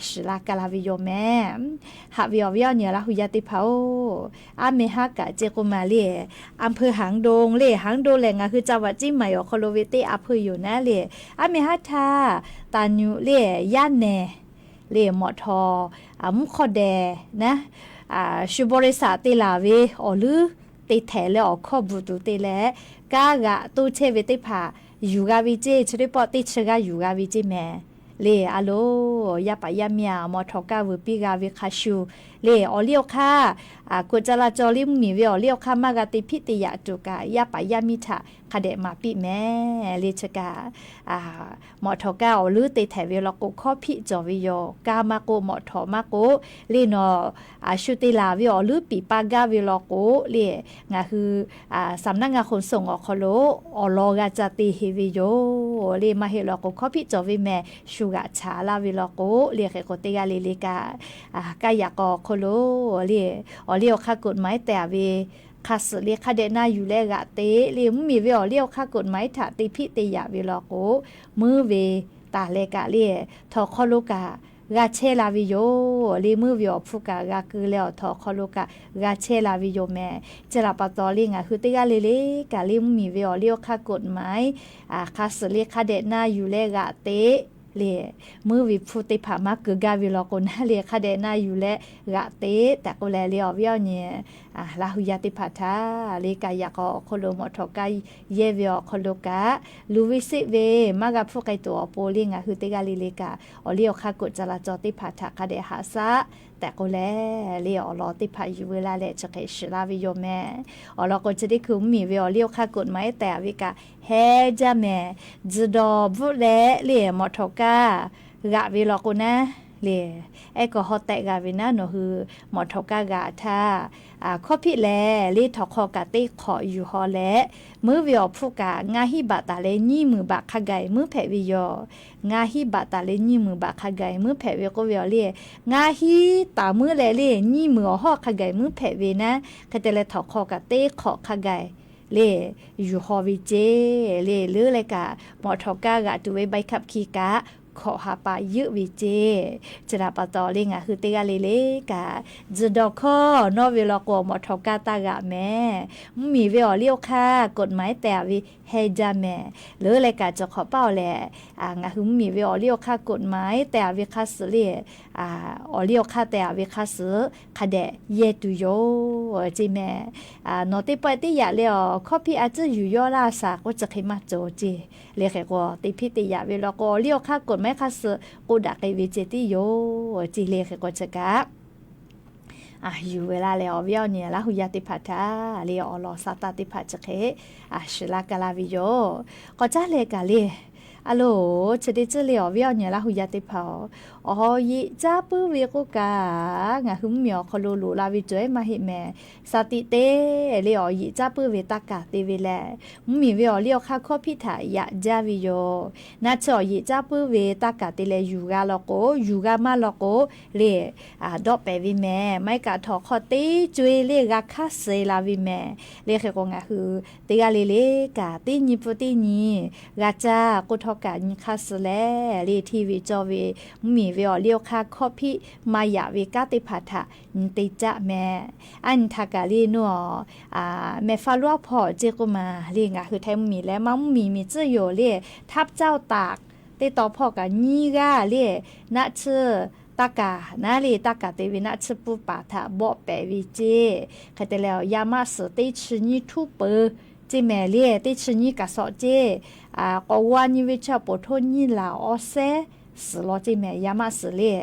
shiˍ la ka la ve yoˬ mehˍ. Haꞈ ve awˬ viˉ awˬ nyi Laˇ hu yaˇ teˇ hpaˍ-oˬ, aˉ meh haˉ kaꞈ ceˇ k'oˆ ma le, อำเภอหางดง le, หางดง lehˬ ngaˬ hui จังหวัดเชียงใหม่ awˬ hk'aw lo ve teˇ a hpeuˇ yoˬ naˉ le. Aˉ meh haˉ htaˇ, Taˍ nyuꞈ le, yaˇ nehˬ le, mawꞈ htawˍ mvuhˇ hk'awˇ dehˬ naˉ, shu บริษัท te laˬ ve awˬ leuˉ te htehꞈ leh awˬ hkawˇ bvuhꞈ tuˬ te leh, kaˇ g'aꞈ toˇ chehˇ ve teˇ hpaˍ yuˬ g'a ve ceˇ. Chi teˇ pawˆ teˇ chi g'aˇ yuˬ g'a ve ceˇ mehˍ le. A loˬ, yaˇ paˍ yaˇ miˇ-a, mawꞈ htawˍ kaˇ vuiˬ piˇ g'a ve hk'a shuˍ le, awˬ liˇ awˬ hk'aˇ, กฎจราจร le, mvuhˇmiˬ ve awˬ liˇ awˬ hk'aˇ maˇ g'a te hpiˆ te yaꞈ tuˬ kaꞈ, yaˇ paˍ yaˇ miˇ htaꞈ hk'a dehꞈ maˍ piˇ mehˍ le. Chi kaꞈ mawꞈ htawˍ kaˇ awˬ leuˉ te htehꞈ ve law k'o, hkawˇ hpiˆ cawˬ ve yoˬ. Kaˇ maˇ k'oˆ, mawꞈ htawˍ maˇ k'oˆ le, nawˬ shu te laˬ ve awˬ leuˉ piˍ pa gaˇ ve law k'o le, ngaˬ hui สำนักงานขนส่ง awˬ hk'aw lo awˬ lawn g'a ca te heˍ ve yoˬ le. Maˇ heˆ law k'o, hkawˇ hpiˆ cawˬ ve mehˍ, shu g'aꞈ chaˍ laˇ ve law k'o le. Hk'e k'o, teˇ g'aˇ le le kaꞈ, kaˇ yaꞈ k'aw awˬ hk'aw lo le, awˬ liˇ awˬ hk'aˇ กฎหมาย tehꞈ ve hk'a suhˍ le, hk'a dehꞈ na yuˬ leh g'aꞈ te le, mvuhˇmiˬ ve awˬ liˇ awˬ hk'aˇ กฎหมาย htaꞈ te hpiˆ te yaꞈ ve law k'o, meuˇ ve taˍ leh kaꞈ le, htawnˍ hk'aw lo kaꞈ g'a chehˇ la ve yoˬ le. Meuˇ ve awˬ hpfuhˇ kaꞈ g'a keu leh, awˬ htawnˍ hk'aw lo kaꞈ g'a chehˇ la ve yoˬ mehˍ. Chi htaꞈ pa taw le, ngaˬ hui teˇ g'aˇ le le kaꞈ le, mvuhˇmiˬ ve awˬ liˇ awˬ hk'aˇ กฎหมาย hk'a suhˍ le, hk'a dehꞈ na yuˬ leh g'aꞈ te le, meuˇ ve hpfuhˇ teˇ hpaˍ maˇ keu gaˇ ve law k'o naˉ le, hk'a dehꞈ na yuˬ leh g'aꞈ te tehꞈ k'oˆ leh le, awˬ viˉ awˬ nyi Laˇ hu yaˇ teˇ hpaˍ htaꞈ le, kaˇ yaꞈ k'aw awˬ hk'aw lo mawꞈ htawˍ kaˇ yehˇ ve awˬ hk'aw lo kaꞈ, luˬ ve seˆ ve maˇ g'a hpfuhˇ k'ai tuˬ awˬ pon le, ngaˬ hui teˇ g'aˇ le le kaꞈ awˬ liˇ awˬ hk'aˇ กฎจราจร teˇ hpaˍ htaꞈ hk'a dehꞈ haꞈ shaˉ tehꞈ k'oˆ leh le, awˬ lawn teˇ hpaˍ yuˬ ve la leh chi hk'e shiˍ laˇ ve yoˬ mehˍ. Awˬ lawn k'o, chi teˇ hkui mvuhˇmiˬ ve awˬ liˇ awˬ hk'aˇ กฎหมาย tehꞈ ve kaꞈ heh jaˇ mehˍ. Tzuhˬ dawˬ bvuhˆ leh le, mawꞈ htawˍ kaˇ g'aꞈ ve law k'o naˉ le, ehˉ k'awꞈ hawˉ tehꞈ g'a ve naˉ, nawˬ hui mawꞈ htawˍ kaˇ g'aꞈ htaˇ, hkawˇ hpiˆ lehˬ le, htawnˍ hk'aw kaꞈ teˇ hk'awꞈ yuˬ haw leh, meuˇ ve awˬ hpfuhˇ kaꞈ ngaˇ hinˉ baꞈ taˍ leh nyiˇ meunˍ baꞈ hk'a gaˬ meuˇ hpehꞈ ve yoˬ. Ngaˇ hinˉ baꞈ taˍ leh nyiˇ meunˍ baꞈ hk'a gaˬ meuˇ hpehꞈ ve k'oˆ ve awˬ le, ngaˇ hinˉ taˍ meuˇ leh le, nyiˇ meunˍ awˬ hawˉ hk'a gaˬ meuˇ hpehꞈ ve naˉ, hk'e te leh htawnˍ hk'aw kaꞈ teˇ hk'awꞈ hk'a gaˬ le, yuˬ haw ve ceˇ le. Leuˉ leh kaꞈ mawꞈ htawˍ kaˇ g'aꞈ tuˬ ve ใบขับขี่ kaꞈ hkawꞈ ha pa yeuˆ ve ceˇ. Chi htaꞈ pa taw le, ngaˬ hui teˇ g'aˇ le le kaꞈ, tzuhˬ dawˬ hkawˇ nawˇ ve law k'o, mawꞈ htawˍ kaˇ taˇ g'aꞈ mehˍ. Mvuhˇmiˬ ve awˬ liˇ awˬ hk'aˇ กฎหมาย tehꞈ ve heh jaˇ mehˍ. Leuˉ leh kaꞈ cawˬ hk'awꞈ paˇ-oˬ lehˬ, ngaˬ hui mvuhˇmiˬ ve awˬ liˇ awˬ hk'aˇ กฎหมาย tehꞈ ve hk'a suhˍ le, awˬ liˇ awˬ hk'aˇ tehꞈ ve hk'a suhˍ hk'a dehꞈ yehˇ tuˬ yoˬ ceˇ mehˍ. Nawˬ teˇ pawˆ teˇ yaꞈ leh awˬ hkawˇ hpiˆ a ciˉ yuˬ yawˇ laˇ shaˍ k'oˆ chi hk'e maˇ cawˬ ceˇ le. Hk'e k'o, te hpiˆ te yaꞈ ve law k'o, awˬ liˇ awˬ hk'aˇ กฎหมาย hk'a suhˍ k'oˆ daꞈ k'ai ve ceˇ tiˉ yoˬ ceˇ le. Hk'e k'o, chi kaꞈ yuˬ ve la leh, awˬ viˉ awˬ nyi Laˇ hu yaˇ teˇ hpaˍ htaꞈ le, awˬ lawn sa taˇ teˇ hpaˍ chi hk'e shiˍ laˇ ka laˇ ve yoˬ. K'awꞈ caˉ leh kaꞈ le, a loˬ, chi teˇ ceuˬ le, awˬ viˉ awˬ nyi Laˇ hu yaˇ teˇ hpaˍ-oˬ, awˬ yeꞈ caˉ puiˉ ve k'oˆ kaꞈ, ngaˬ hui mvuhˇmiˬ awˬ hk'aw lo loꞈ la ve cawˬ-e maˇ heˆ mehˍ. Sa tiꞈ te le, awˬ yeꞈ caˉ puiˉ ve taˇ kaˍ te ve lehˬ, mvuhˇmiˬ ve awˬ liˇ awˬ hk'aˇ hkawˇ hpiˆ htaꞈ yaꞈ jaˇ ve yoˬ. Naˆ tsuhˇ awˬ yeꞈ caˉ puiˉ ve taˇ kaˍ te leh yuˬ g'a law k'o, yuˬ g'a maˇ law k'o le, dawˆ pehˍ ve mehˍ. Maˇ heˆ kaꞈ htawnˍ hk'aw teˇ co-e le g'a hk'aˇ suh la ve mehˍ. Le hk'e k'o, ngaˬ hui teˇ g'aˇ le le kaꞈ teˇ nyi pfuhˇ teˇ nyi g'a caˇ k'oˆ htawˇ kaꞈ nyi hk'aˇ suh leh le, hteˇ ve cawˇ ve mvuhˇmiˬ ve awˬ liˇ awˬ hk'aˇ hkawˇ hpiˆ maˇ yaꞈ ve kanˉ teˇ hpaˍ htaꞈ nyi te caˆ mehˍ. A nyi htaꞈ kaꞈ le, nawˬ mehˍ hpaˇ lonˉ aˉ hpawˇ ceˇ k'oˆ ma le, ngaˬ hui Htaiˇ mvuhˇmiˬ leh maˇ mvuhˇmiˬ miˬ tcuhˉ yoˬ le, ทับเจ้าตาก teˇ taw hpawˇ kaꞈ nyiˇ g'aˇ le, naˆ tsuhˇ taˇ kaˍ naˉ le, taˇ kaˍ te ve naˆ tsuhˇ puˇ paˍ htaꞈ bawˆ pehˍ ve ceˇ. Hk'e te leh, yaˇ maˆ suhˍ teˇ chi nyiˇ htuˉ peuˬ ceˇ mehˍ le, teˇ chi nyiˇ kaꞈ sawꞈ ceˇ. K'awꞈ g'aw nyi ve chaw poˬ htoˇ nyiˇ laˬ awˇ sehˉ suhˍ law ceˇ mehˍ. Yaˇ maˆ suhˍ le,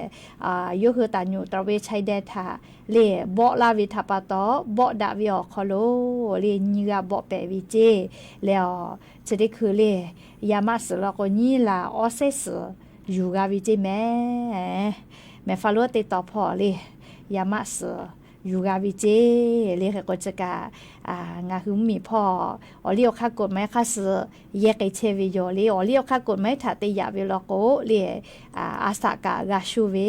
yawˇ hui taˍ nyuꞈ tawˍ ve ชายแดน htaꞈ le, bawˆ laˇ ve htaꞈ pa taw, bawˆ daꞈ ve awˬ hk'aw lo le, nyiˇ g'aˇ bawˆ pehˍ ve ceˇ. Leh awˬ, chi teˇ hkui le, yaˇ maˆ suhˍ law k'o, nyiˇ laˬ awˇ sehˉ suhˍ yuˬ g'a ve ceˇ mehˍ. Mehˍ hpaˇ lonˉ teˇ taw hpawˇ le, yaˇ maˆ suhˍ yuˬ g'a ve ceˇ le. Hk'e k'o chi kaꞈ ngaˬ hui mvuhˇmiˬ hpawˇ awˬ liˇ awˬ hk'aˇ กฎหมาย hk'aˇ suh yehˇ k'ai chehˇ ve yoˬ le. Awˬ liˇ awˬ hk'aˇ กฎหมาย htaꞈ te yaꞈ ve law k'o le, a shaꞈ kaꞈ g'a shuˇ ve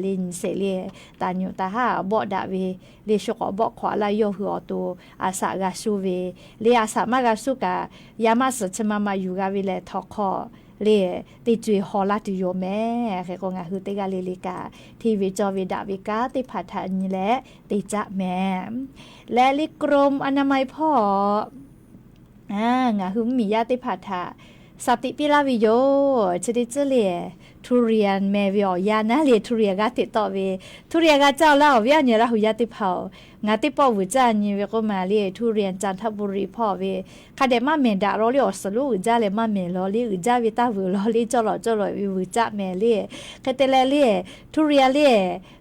le. Nyi sheˍ le, taˍ nyuꞈ taˍ haˉ bawˆ daꞈ ve le, shu k'awꞈ bawˆ hk'awꞈ laˇ yawˇ hui awˬ to a shaꞈ g'a shuˇ ve le. A shaꞈ maˇ g'a shuˇ kaꞈ, yaˇ maˆ suhˍ chi ma ma yuˬ g'a ve lehˬ, htawnˍ hk'aw le teˇ co-e haw laˇ tuˬ yoˬ mehˍ. Hk'e k'o ngaˬ hui teˇ g'aˇ le le kaꞈ hteˇ ve cawˇ ve daꞈ ve kanˉ teˇ hpaˍ htaꞈ nyi leh te caˆ mehˍ. Leh le กรมอนามัย hpawˇ ngaˬ hui mvuhˇmiˬ yaˇ teˇ hpaˍ htaꞈ shaˍ tiꞈ piˇ laˇ ve yoˬ. Chi teˇ tcuhˉ le, ทุเรียน meh ve awˬ yanˇ naˉ le ทุเรียน g'aˇ hteꞈ tawˆ ve, ทุเรียน g'a caˇ-oˬ laˇ awˬ viˉ awˬ nyi Laˇ huˬ yaˇ teˇ hpaˍ-oˬ. Ngaˬ teˇ pawˆ vuiˬ caˇ nyi ve k'oˆ ma le ทุเรียน จันทบุรี hpawˇ ve hk'a dehꞈ maˇ mehˍ daꞈ law le. Awˬ suhˍ lonˉ uiˍ jaˇ leh maˇ mehˍ law le, uiˍ jaˇ ve taˇ vuiˬ law le, cawˇ lawꞈ cawˇ lawꞈ ve vuiˬ caˆ mehˍ le. Hk'e te leh le, ทุเรียน le,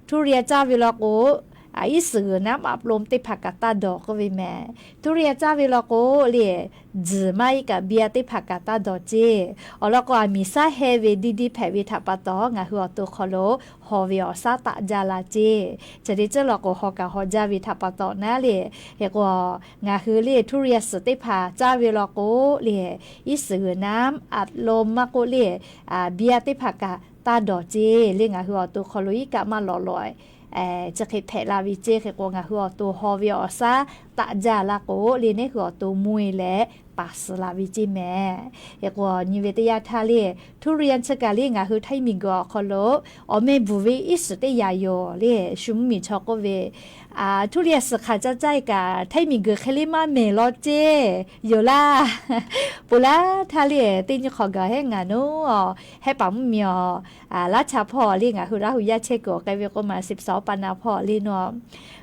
ทุเรียน caˇ ve law k'o, iˉ suhˍ g'uiˬ naˉ อัดลม teˇ hpaˍ kaꞈ taˇ dawˬ k'oˆ ve mehˍ. ทุเรียน caˇ ve law k'o le, tzuhˬ maˇ iˉ kaꞈ เบียร์ teˇ hpaˍ kaꞈ taˇ dawˬ ceˇ. Awˬ lawn k'o, aˬ miˍ shaˉ heh ve diˇ diˇ hpehꞈ ve htaꞈ pa taw, ngaˬ hui awˬ to hk'aw lo haw ve awˬ shaˉ taˆ jaˇ la ceˇ. Chi teˇ tcuhˉ law k'o, haw kaꞈ haw jaˇ ve htaꞈ pa taw naˉ le, hk'e k'o, ngaˬ hui le ทุเรียน suhˍ teˇ hpaˍ caˇ ve law k'o le, iˉ suhˍ g'uiˬ naˉ อัดลม maˇ k'oˆ le, เบียร์ teˇ hpaˍ kaꞈ taˇ dawˬ ceˇ le. Ngaˬ hui awˬ to hk'aw lo iˉ kaˆ maˇ lawꞈ lawꞈ chi hk'e hpehꞈ la ve ceˇ. Hk'e k'o, ngaˬ hui awˬ to haw ve awˬ shaˉ taˆ jaˇ la k'o le, neˉ hui awˬ to mvuh-e leh paˍ suhˍ la ve ceˇ mehˍ. Hk'e k'o, nyi ve teˇ yanˇ htaˇ le ทุเรียน chi kaꞈ le ngaˬ hui htaiˇ miˬguiˬ awˬ hk'aw lo awˬ meh bvuhˬ ve iˉ shiˍ teˇ yanˇ yoˬ le. Shu mvuhˇmiˬ chaw k'oˆ ve, ทุเรียน suhˍ hk'aˬ caˇ caˇ-e kaꞈ, htaiˇ miˬguiˬ hk'e le maˇ mehˍ law ceˇ yoˬ laˇ. Peuˬ laˇ htaˇ le, teˇ nyi hk'awꞈ gaˬ hehˉ ngaˬ naˉ, hehˉ paˍ mvuhˇmiˬ awˬ laˇ cha hpawˇ le, ngaˬ hui Laˇ huˬ yaˇ chehˇ kuiˬ awˬ k'ai ve k'oˆ ma, สิบสอง pa na hpawˇ le naw,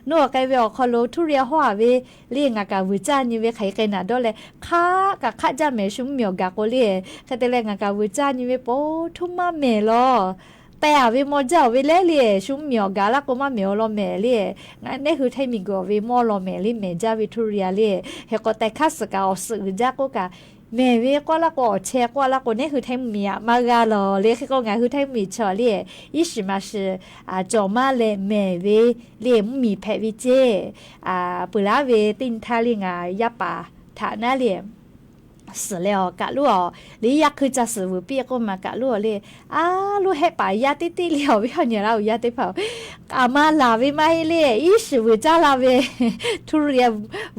naw awˬ k'ai ve awˬ hk'aw lo ทุเรียน hawˉ-a ve le, ngaˬ kaꞈ vuiˬ caˇ nyi ve hk'aˬ hk'e naˬ dawˇ leh, hk'aˉ kaꞈ hk'aˆ jaˇ mehˍ. Shu mvuhˇmiˬ awˬ gaˬ k'o le, hk'e te leh ngaˬ kaꞈ vuiˬ caˇ nyi ve po htuˇ maˇ mehˍ law. Teh-a ve maw jaˇ-oˬ ve leh le, shu mvuhˇmiˬ awˬ gaˬ laˇ k'o maˇ mehˍ awˬ law mehˍ le. Ngaˬ neˉ hui htaiˇ miˬguiˬ awˬ ve mawˇ law mehˍ le, mehˍ jaˇ ve ทุเรียน le. Hk'e k'o, teh hk'aˇ suhˍ kaꞈ awˬ suhˍ uiˍ jaˇ k'oˆ kaꞈ, mehˍ ve k'oˆ laˇ k'o, awˬ chehˇ k'oˆ laˇ k'o, neˉ hui htaiˇ mvuhˇmiˬ aꞈ maˇ g'a lawˬ le. Hk'e k'o, ngaˬ hui htaiˇ mvuhˇmiˬ chaw le, iˉ shiˍ ma shiˍ cawˬ maˇ leh mehˍ ve le, mvuhˇmiˬ hpehꞈ ve ceˇ. Peuˬ laˇ ve teˇ nyi htaˇ le, ngaˬ yaˇ paˍ htaꞈ naˉ le suhˍ leh awˬ kaꞈ loˉ awˬ le, yaˇ hkui ca suhˍ vuiˬ piˇ k'oˆ ma kaꞈ loˉ awˬ le, a loˉ hehˉ paˍ yaˇ teˇ teˇ le, awˬ viˉ awˬ nyi Laˇ huˬ yaˇ teˇ hpaˍ-oˬ, k'aꞈ maˇ laˬ ve maˇ heˆ le, iˉ shiˍ vuiˬ caˇ la ve ทุเรียน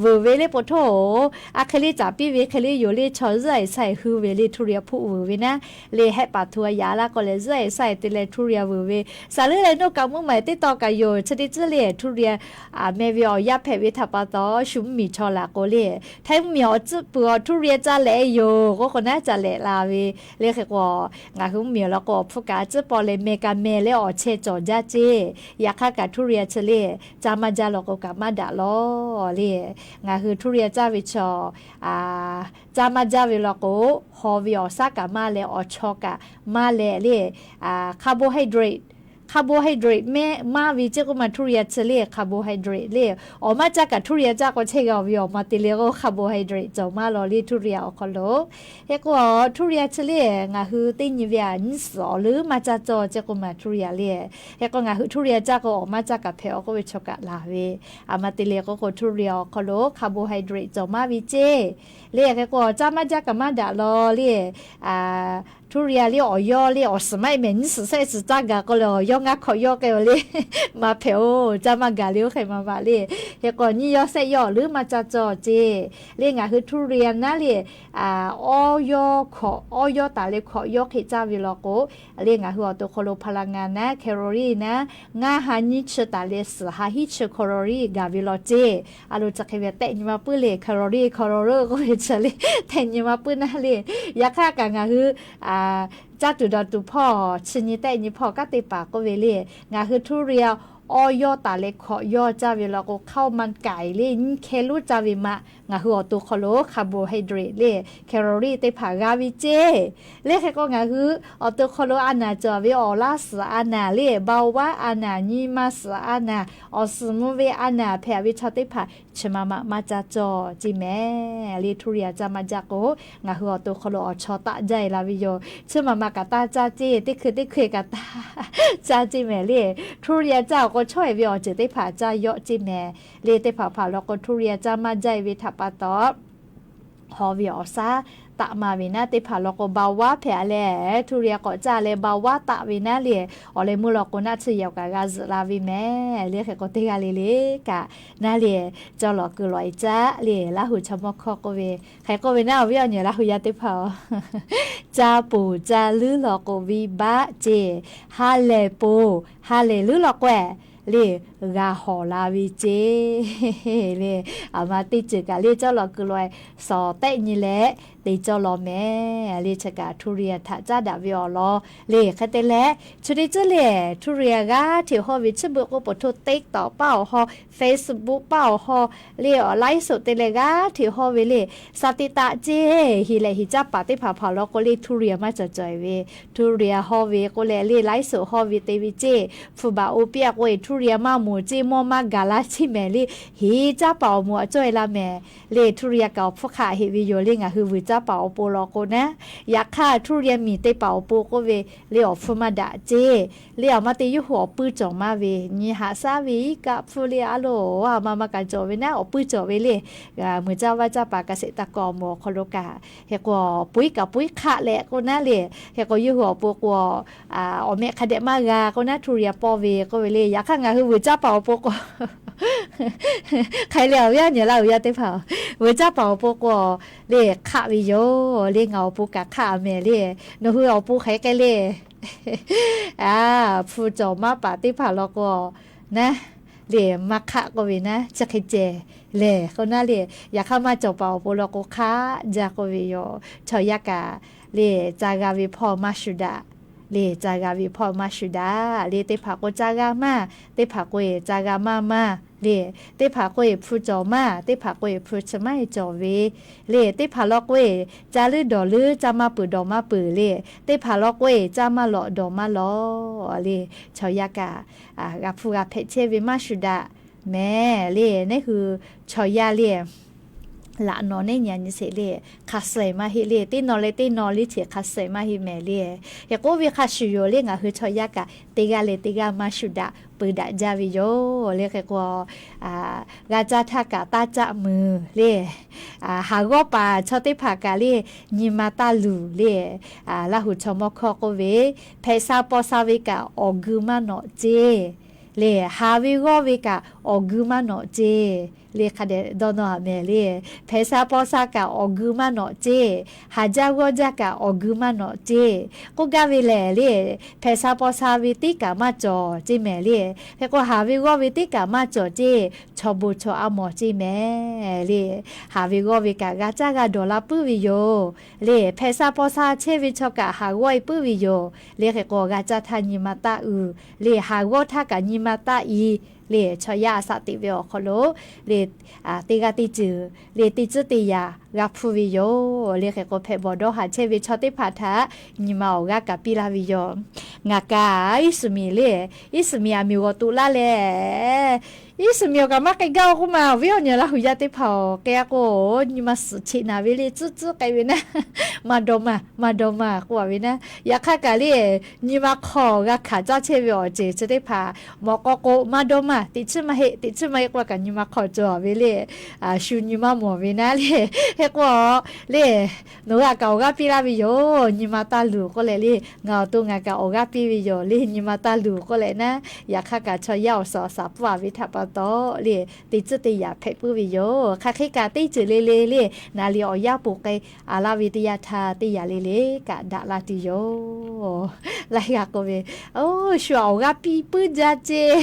vuiˬ ve le po htoˇ oˬ, a hk'e le caˍ piˇ ve hk'e le yoˬ le, chaw zuhˆ-e shaˆ-e hui ve le ทุเรียน hpuˆ vuiˬ ve naˉ le, hehˉ paˍ htu a yaꞈ laˇ k'o leh zuhˆ-e shaˆ-e te leh ทุเรียน vuiˬ ve, saˍ leuˉ leh noˇ kaꞈ mvuhˇ maˍ teˇ taw kaꞈ yoˬ. Chi teˇ tcuhˉ le ทุเรียน meh ve awˬ yanˇ hpehꞈ ve htaꞈ pa taw, shu mvuhˇmiˬ chaw laˬ k'o le, htaiˇ mvuhˇmiˬ awˬ tcuhˉ puiˬ awˬ ทุเรียน ca lehꞈ-e yoˬ k'oˆ k'o naˉ ca lehꞈ la ve le. Hk'e k'o, ngaˬ hui mvuhˇmiˬ awˬ lawn k'o, awˬ hpfuhˇ kaꞈ a tcuhˉ paw leh meh kaꞈ meh leh awˬ chehˇ cawˬ jaˇ ceˇ. Yaꞈ hk'aˇ kaꞈ ทุเรียน chi le caˇ maˇ jaˇ law k'o kaꞈ maˇ daꞈ law le. Ngaˬ hui ทุเรียน caˇ ve chaw caˇ maˇ jaˇ ve law k'o, haw ve awˬ shaˉ kaꞈ maˇ leh, awˬ chaw kaꞈ maˇ leh le, carbohydrate, carbohydrate mehˆ maˇ ve ceˇ k'oˆ ma ทุเรียน chi le carbohydrate le. Awˬ maˇ caˇ kaꞈ ทุเรียน caˇ k'o chehˇ g'a ve, awˬ ma te le k'o carbohydrate cawˬ maˇ law le ทุเรียน awˬ hk'aw lo. Hk'e k'o, ทุเรียน chi le ngaˬ hui teˇ nyi ve aꞈ nyiˇ suhˍ awˬ leuˉ maˇ caˇ cawˇ ceˇ k'oˆ ma ทุเรียน le. Hk'e k'o, ngaˬ hui ทุเรียน caˇ k'o awˬ maˇ caˇ kaꞈ hpehꞈ-aw k'oˆ ve chaw kaꞈ laˬ ve, a ma te le k'o k'o ทุเรียน awˬ hk'aw lo carbohydrate cawˬ maˇ ve ceˇ le. Hk'e k'o, caˇ maˇ jaˇ kaꞈ maˇ daꞈ law le. ทุเรียน le awˬ yawˇ le awˬ suhˍ maˇ heˆ mehˍ, nyiˇ suhˍ shehˆ suhˍ caˇ gaˬ k'o leh awˬ yawˇ ngaˇ hkawꞈ yawˇ k'ai-o le, maˇ hpehꞈ-oˬ, caˇ maˇ gaˬ le oˇ hk'e maˇ maˇ le. Hk'e k'o, nyiˇ yawˇ shehˆ yawˇ awˬ leuˉ maˇ caˇ cawˇ ceˇ le. Ngaˬ hui ทุเรียน naˉ le, awˇ yawˇ hkawꞈ, awˇ yawˇ taˍ leh hkawꞈ yawˇ hk'e caˇ ve law k'o le, ngaˬ hui awˬ to hk'aw lo พลังงาน naˉ, calorie naˉ, ngaˇ ha nyiˇ chi taˍ leh suhˍ ha hiˉ chi calorie gaˬ ve law ceˇ. A lo chi hk'e ve tehˆ nyi ma puiˉ le, calorie, calorie k'oˆ ve chi le, tehˆ nyi ma puiˉ naˉ le. Yaꞈ hk'aˇ kaꞈ ngaˬ hui caˇ tuˬ dawˬ tuˬ hpawˇ chi nyi tehˆ nyi hpawˇ kanˉ te paˍ k'oˆ ve le, ngaˬ hui ทุเรียน awˇ yawˇ taˍ leh hkawꞈ yawˇ caˇ ve law k'o, ข้าวมันไก่ le nyiˇ hkeh lonˉ caˇ ve ma, ngaˬ hui awˬ to hk'aw lo carbohydrate le calorie teˇ hpaˍ g'a ve ceˇ. Le hk'e k'o, ngaˬ hui awˬ to hk'aw lo a naˍ cawˬ ve awˬ laˇ suhˍ a naˍ le, เบาหวาน a naˍ, nyi ma suhˍ a naˍ, awˬ suhˍ mvuh ve a naˍ hpehꞈ ve chaw teˇ hpaˍ chi ma ma maˇ caˇ cawˇ ceˇ mehˍ le. ทุเรียน caˇ maˇ jaˇ k'o, ngaˬ hui awˬ to hk'aw lo awˬ chaw taˆ jaˇ-e la ve yoˬ. Chi ma ma kaꞈ taˇ caˇ ceˇ, teˇ hkui teˇ hkui kaꞈ taˇ caˇ ceˇ mehˍ le. ทุเรียน caˇ-oˬ Chawˇ e ve awˬ ceuˬ teˇ hpaˍ caˇ yawˆ ceˇ mehˍ le. Teˇ hpaˍ hpaˍ law k'o, htuˇ riˍ a caˇ maˇ jaˇ e ve htaꞈ pa taw, haw ve awˬ shaˉ taˆ ma ve naˉ, teˇ hpaˍ law k'o, ba vaˉ hpehꞈ leh, htuˇ riˍ a k'awꞈ caˇ leh ba vaˉ taˆ ve naˉ le. Awˬ leh meuˇ law k'o, naˆ tsuhˇ yehˬ awˬ kaꞈ g'a zuhꞈ la ve mehˍ le. Hk'e k'o, teˇ g'aˇ le le kaꞈ naˉ le, cawˇ lawˬ kuiˬ lawˬ e caˇ le. Laˇ huˍ chaw mawˇ hkawˇ k'oˆ ve, hk'e k'oˆ ve naˉ, awˬ viˉ awˬ nyi Laˇ huˍ yaˇ teˇ hpaˍ-oˬ, caˇ poˬ caˇ leuˉ law k'o, venˇ baˆ ceˇ, ha lehˬ poˬ ha lehˬ leuˉ law k'o le, g'a hawˍ la ve ceˇ le. Aˬ ma teˇ ceuˬ kaꞈ le, cawˇ lawˬ kuiˬ lawˬ e shawˍ tehˆ nyi leh te cawˇ lawˬ mehˍ le. Chi kaꞈ htuˇ riˍ a htaꞈ caˉ daꞈ ve awˬ lawn le. Hk'e te leh, chi teˇ ceuˬ le, htuˇ riˍ a g'aˇ hteꞈ hawˇ ve chi beuꞈ k'o, poˬ htoˇ TikTok paˇ awˬ hawˇ, Facebook paˇ awˬ hawˇ le, awˬ live show te leh g'aˇ hteꞈ hawˇ ve le. Shaˍ tiꞈ taꞈ ceˇ, heˍ lehˬ heˍ caˇ paˍ teˇ hpaˍ hpaˍ law k'o le, htuˇ riˍ a maˇ cawˬ cawˬ e ve, htuˇ riˍ a hawˇ ve k'oˆ leh le, live show hawˇ ve te ve ceˇ, hpu baˬ oˇ piˇ a k'o e, htuˇ riˍ a maˇ moˍ ceˇ, mawˇ maˇ gaˬ la ceˇ mehˍ le. Heˍ caˇ paˍ awˬ moˍ a cawˇ e la mehˍ le. Htuˇ riˍ a kaꞈ awˬ hpfuhˇ hk'aˆ heˆ ve yoˬ le. Ngaˬ hui vuiˬ caˇ paˍ awˬ pon law k'o naˉ, yaꞈ hk'aˇ htuˇ riˍ a miˬ te paˍ awˬ pon k'oˆ ve le, awˬ hpfuhˇ maˇ daꞈ ceˇ le. Aˬ ma te yawˇ hui awˬ puiˇ cawˬ maˇ ve, nyi haꞈ shaˉ ve iˉ kaˆ hpfuhˇ le a loˬ, aˬ ma ma kaꞈ cawˬ ve naˉ, awˬ puiˇ cawˬ ve le. Muiˬ caˇ vaˇ caˇ paˍ kaꞈ sheˍ taˇ kawꞈ awˬ moˍ awˬ hk'aw lo kaꞈ, hk'e k'o, puiˉ kaꞈ puiˉ hk'aˆ leh k'oˆ naˉ le. Hk'e k'o, yawˇ hui awˬ pon k'o, awˬ meh hk'a dehꞈ maˇ g'a k'oˆ naˉ, htuˇ riˍ a pawˇ ve k'oˆ ve le. Yaꞈ hk'aˇ ngaˬ hui vuiˬ caˇ paˍ awˬ pon k'o, hk'e le, awˬ viˉ awˬ nyi Laˇ huˍ yaˇ teˇ hpaˍ, vuiˬ caˇ paˍ awˬ pon k'o le, hk'aˆ ve yoˬ le. Ngaˬ awˬ pon kaꞈ hk'aˆ a mehˍ le. Nawˬ hui awˬ pon hk'e k'ai le. Hpu cawˬ maˇ paˍ teˇ hpaˍ law k'o naˉ le, maˇ hk'aˆ k'oˆ ve naˉ, chi hk'e ceh lehˬ k'oˆ naˉ le. Yaꞈ hk'aˇ maˇ cawˬ paˍ awˬ pon law k'o, hk'aˆ jaˇ k'oˆ ve yoˬ. Chaw yaˇ kaꞈ le, ca g'a ve hpawˇ maˇ shuˍ daꞈ le. Ca g'a ve hpawˇ maˇ shuˍ daꞈ le. Teˇ hpaˍ k'o ca g'a maˇ, teˇ hpaˍ k'o e ca g'a maˇ maˇ le. Teˇ hpaˍ k'o e hpu cawˬ maˇ, teˇ hpaˍ k'o e hpu chi maˇ e cawˬ ve le. Teˇ hpaˍ law k'o e ca leuˉ dawˬ leuˉ, ca maˇ peuˬ dawˬ maˇ peuˬ le. Teˇ hpaˍ law k'o e ca maˇ lawꞈ dawˬ maˇ lawꞈ le. Chaw yaˇ kaꞈ g'a hpu g'a hpehꞈ chehˇ ve maˇ shuˍ daꞈ mehˍ le. Neˉ hui chaw yaˇ le, laꞈ nawˬ neˉ nyi a nyi sheˍ le, hk'a suh maˇ heˆ le. Teˇ nawˬ leh teˇ nawˬ le, chi hk'a suh maˇ heˆ mehˍ le. Hk'e k'oˆ ve hk'a shuˍ yoˬ le. Ngaˬ hui chaw yaˇ kaꞈ teˇ g'aˇ leh teˇ g'aˇ maˇ shuˍ daꞈ peu daꞈ jaˇ ve yoˬ le. Hk'e k'o, g'a caˇ htaˇ kaꞈ taˇ caˆ meuˍ le. Haˍ g'awˇ paˍ chaw teˇ hpaˍ kaꞈ le, nyi ma taˇ luˬ le. Laˇ huˍ chaw mawˇ hkawˇ k'oˆ ve, hpehꞈ sha paw sha ve kaꞈ awˬ gui maˇ nawꞈ ceˇ le. Haˍ ve g'awˇ ve kaꞈ awˬ gui maˇ nawꞈ ceˇ le. Hk'a dehꞈ dawˇ nawˇ a mehˍ le. Hpehꞈ sha paw sha kaꞈ awˬ gui maˇ nawꞈ ceˇ. Haˍ jaˇ g'awˇ jaˇ kaꞈ awˬ gui maˇ nawꞈ ceˇ. K'oˆ gaˇ ve lehˬ le, hpehꞈ sha paw sha ve teˇ kaꞈ maˇ cawˬ ceˇ mehˍ le. Hk'e k'o, haˍ ve g'awˇ ve teˇ kaꞈ maˇ cawˬ ceˇ, chaw bon chaw a mawˬ ceˇ mehˍ le. Haˍ ve g'awˇ ve kaꞈ g'a caˇ g'a dawˬ la puiˉ ve yoˬ le. Hpehꞈ sha paw sha chehˇ ve chaw kaꞈ haˍ g'awˇ e puiˉ ve yoˬ le. Hk'e k'o, g'a caˇ htaˇ nyi ma taˇ uiˍ le. Haˍ g'awˇ htaˇ kaꞈ nyi ma taˇ i le. Chaw yaˇ a shaꞈ teꞈ ve awˬ hk'aw lo le, teˇ g'aˇ teˇ ceuˬ le, teˇ tcuhˉ teˇ yaꞈ g'a hpuˇ ve yoˬ le. Hk'e k'o, hpehꞈ bawˬ dawˇ haˍ chehˇ ve chaw teˇ hpaˍ htaꞈ nyi ma awˬ g'aˇ kaꞈ piˇ laˇ ve yoˬ. Ngaˬ kaꞈ iˉ suˍ miˍ le, iˉ suˍ miˍ aˬ miˍ g'awˬ tuꞈ laˇ leh, iˉ suˍ miˍ awˬ kaꞈ maˇ k'ai gaˇ-oˬ k'oˆ ma, awˬ viˉ awˬ nyi Laˇ huˍ yaˇ teˇ hpaˍ-oˬ, k'ai a k'o, nyi ma suhˍ cheꞈ naˍ ve le, tcuhˉ tcuhˉ k'ai ve naˉ, maˇ dawˇ maˇ, maˇ dawˇ maˇ k'oˆ a ve naˉ. Yaꞈ hk'aˇ kaꞈ le, nyi ma hk'aw g'a hkanˍ caˇ chehˇ ve awˬ ceuˬ chi teˇ hpaˍ mawꞈ k'aw k'o maˇ dawˇ maˇ, teꞈ chiˉ maˇ heˆ, teꞈ chiˉ maˇ heˆ k'oˆ a kaꞈ nyi ma hk'aw cawˬ ve le, shu nyi maˇ mawˬ ve naˉ le. Hk'e k'o le, nawˬ hui a kaꞈ awˬ g'aˇ piˇ laˇ ve yoˬ, nyi ma taˇ luˬ k'oˆ leh le, ngaˬ awˬ to ngaˬ kaꞈ awˬ g'aˇ piˇ ve yoˬ le, nyi ma taˇ luˬ k'oˆ leh naˉ. Yaꞈ hk'aˇ kaꞈ chaw yaˇ awˬ suhˍ awˬ shaˍ pfuhˇ a ve htaꞈ pa taw le, teˇ tcuhˉ teˇ yaꞈ hpehꞈ puiˉ ve yoˬ. Hk'aˬ hk'e kaꞈ teˇ ceuˬ le le le, naˍ liꞈ awˬ yanˇ poˬ k'ai a laˇ ve teˇ yanˇ htaˇ teˇ yaꞈ le le kaꞈ daꞈ la tuˬ yoˬ. Laiˉ g'aˇ k'oˆ ve, oˇ, shu awˬ g'aˇ piˇ puiˉ jaˇ ceˇ.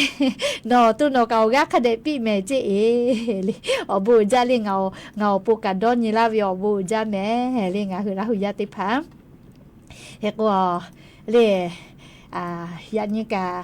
Nawˬ awˬ to nawˬ kaꞈ awˬ g'aˇ hk'a dehꞈ piˇ mehˍ ceˇ e le. Awˬ bon uiˍ jaˇ le, ngaˬ awˬ pon kaꞈ dawˇ nyi laˇ ve awˬ bon uiˍ jaˇ mehˍ le, ngaˬ hui Laˇ huˍ yaˇ teˇ hpaˍ. Hk'e k'o le, yaꞈ nyi kaꞈ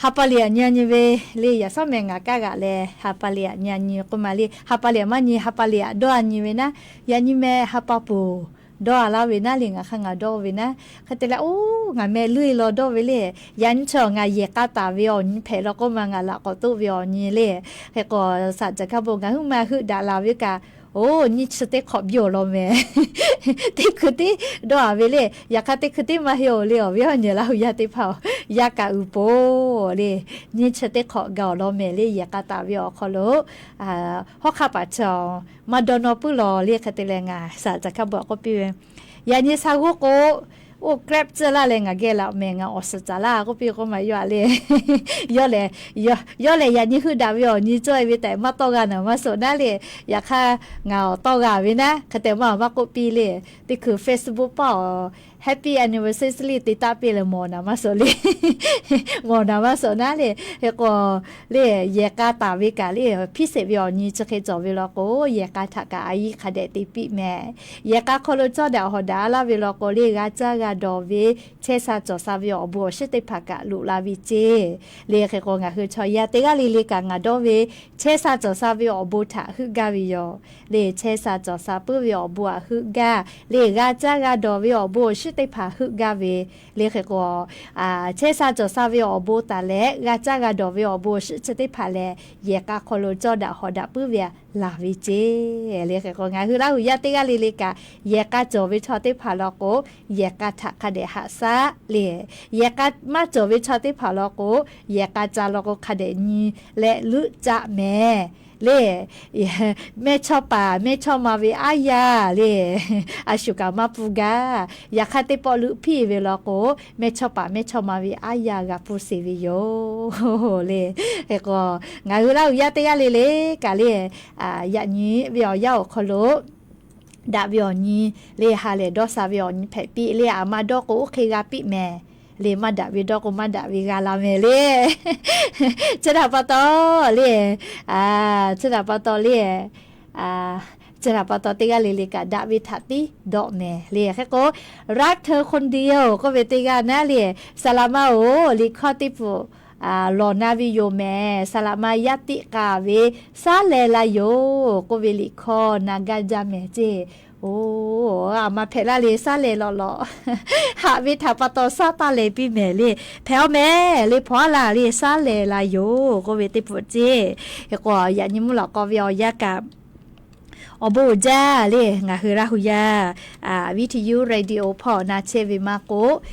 ha pa liꞈ aꞈ nyi a nyi ve le, yaꞈ shawˉ meh ngaˬ kaˇ g'aꞈ leh ha pa liꞈ aꞈ nyi a nyi k'oˆ ma le, ha pa liꞈ aꞈ maˇ nyi, ha pa liꞈ aꞈ dawˇ a nyi ve naˉ, yaꞈ nyi meh ha pa poˬ dawˇ a laˇ ve naˉ le, ngaˬ hk'aˇ ngaˬ dawˇ ve naˉ. Hk'e te leh, oˇ, ngaˬ meh leuˇ e law dawˇ ve le, yaꞈ nyi chaw ngaˬ yehˬ k'a taˍ ve awˬ nyi hpehꞈ law k'oˆ ma, ngaˬ laꞈ k'awꞈ toˆ ve awˬ nyi le. Hk'e k'o, shaꞈ caˬ hkaˇ bon ngaˬ hui ma heuˆ daꞈ la ve kaꞈ Oˬ, nyiˇ chi teˇ hk'awꞈ biˇ awˬ lawn mehˍ. Teˇ hkui tiˉ dawˇ a ve le. Yaꞈ hk'aˇ teˇ hkui tiˉ maˇ heˆ oˬ le, awˬ viˉ awˬ nyi Laˇ huˍ yaˇ teˇ hpaˍ-oˬ, yaˇ kaꞈ uiˍ poˬ le. Nyiˇ chi teˇ hk'awꞈ gaˬ awˬ lawn mehˍ le. Yehˬ k'a taˍ ve awˬ hk'aw lo hawˉ hk'aˇ paˍ chi maˇ dawˇ nawˇ puiˉ lawˬ le. Hk'e te leh ngaˬ saˍ caˍ hkaˇ bvuhꞈ k'oˆ piˇ ve, yaꞈ nyi sha g'oˇ k'o, oˇ Grab tcuhˇ laˇ leh ngaˬ geh laꞈ mehˍ, ngaˬ awˬ suhˍ caˍ laˇ k'oˆ piˇ k'o maˇ yaw le. Yawˇ lehˬ, yawˇ lehˬ yaꞈ nyi heuˆ daꞈ ve awˬ nyi cawˇ e ve tehꞈ maˇ tawˇ g'a naˍ maˇ suh naˉ le. Yaꞈ hk'aˇ ngaˬ awˬ tawˇ g'a ve naˉ, hk'e te maˇ maˇ k'oˆ piˇ le. Teˇ hkui Facebook paˇ awˬ happy anniversary te taˆ piˇ leh mawˬ naˍ maˇ suh le. Mawˬ naˍ maˇ suh naˉ le. Hk'e k'o le, yehˬ k'a taˍ ve kaꞈ le, hpiˇ sheˍ ve awˬ nyi chi hk'e cawˬ ve law k'o, yehˬ k'a htaꞈ kaꞈ a yiˇ hk'a dehꞈ te piˇ mehˍ. Yehˬ k'a hk'aw lo cawˇ daꞈ hawˍ daꞈ laˇ ve law k'o le, g'a caˇ g'a dawˬ ve chehˇ sha cawˬ sha ve awˬ bon awˬ shinˉ teˇ hpaˍ kaꞈ loꞈ la ve ceˇ le. Hk'e k'o ngaˬ hui chaw yaˇ teˇ g'aˇ le le kaꞈ ngaˬ dawˇ ve chehˇ sha cawˬ sha ve awˬ bon htaꞈ heuˆ gaˇ ve yoˬ le. Chehˇ sha cawˬ sha puiˉ ve awˬ bon htaꞈ heuˆ gaˇ le, g'a caˇ g'a dawˬ ve awˬ bon awˬ shinˉ teˇ hpaˍ heuˆ gaˇ ve le. Hk'e k'o, chehˇ sha cawˬ sha ve awˬ bon taˍ leh g'a caˇ g'a dawˬ ve awˬ bon awˬ shinˉ chi teˇ hpaˍ lehˬ, yehˬ k'a hk'aw lo cawˇ daꞈ hawˍ daꞈ puiˉ ve laˬ ve ceˇ le. Hk'e k'o ngaˬ hui Laˇ huˍ yaˇ teˇ g'aˇ le le kaꞈ, yehˬ k'a cawˬ ve chaw teˇ hpaˍ law k'o, yehˬ k'a htaꞈ hk'a dehꞈ haꞈ shaˉ le. Yehˬ k'a maˇ cawˬ ve chaw teˇ hpaˍ law k'o, yehˬ k'a ca law k'o hk'a dehꞈ nyi leh leuˆ caˆ mehˍ le. Mehˇ chawˇ paˍ mehˇ chawˇ ma ve aˉ yaˇ le, a shu kaꞈ maˇ pfuhˇ gaˇ. Yaꞈ hk'aˇ teˇ pawˆ leuˆ hpiˇ ve law k'o, mehˇ chawˇ paˍ mehˇ chawˇ ma ve aˉ yaˇ g'a pfuhˇ sheˍ ve yoˬ le. Hk'e k'o, ngaˬ hui Laˇ huˍ yaˇ teˇ g'aˇ le le kaꞈ le, yaꞈ nyi ve awˬ yanˇ awˬ hk'aw lo daꞈ ve awˬ nyi le, ha lehˬ dawˇ sha ve awˬ nyi hpehꞈ piˇ le. Aˬ ma dawˇ k'o oˇ hk'e g'a piˇ mehˍ le, maˇ daꞈ ve dawˇ k'o maˇ daꞈ ve g'a la mehˍ le. Chi htaꞈ pa taw le, chi htaꞈ pa taw le, chi htaꞈ pa taw teˇ g'aˇ le le kaꞈ daꞈ ve htaꞈ tiˉ dawˆ mehˍ le. Hk'e k'o, รักเธอคนเดียว k'oˆ ve teˇ g'aˇ naˉ le, saˍ laꞈ ma-oˬ, liꞈ hkawˇ teˇ pfuhˍ lawˬ na ve yoˬ mehˍ. Saˍ laꞈ ma yaˇ tiˆ k'a ve Saˉ leh la yoˬ k'oˆ ve liꞈ hkawˇ na gaˇ jaˇ mehˍ ceˇ. Oˬ, aˬ ma hpehꞈ laˇ le, saˉ leh lawꞈ lawꞈ haꞈ ve htaꞈ pa taw saˉ taˇ leh piˇ mehˍ le. Hpehꞈ-aw mehˍ le, hpaw aˉ la le, saˉ leh la yoˬ k'oˆ ve teˇ pfuhˍ ceˇ. Hk'e k'o, yaꞈ nyi mvuhˇ lawꞈ k'aw ve awˬ yanˇ kaꞈ awˬ bon uiˍ jaˇ le. Ngaˬ hui Laˇ huˍ yaˇ, Viˉ hti yuˇ radio hpawˇ na chehˇ ve maˇ k'oˆ,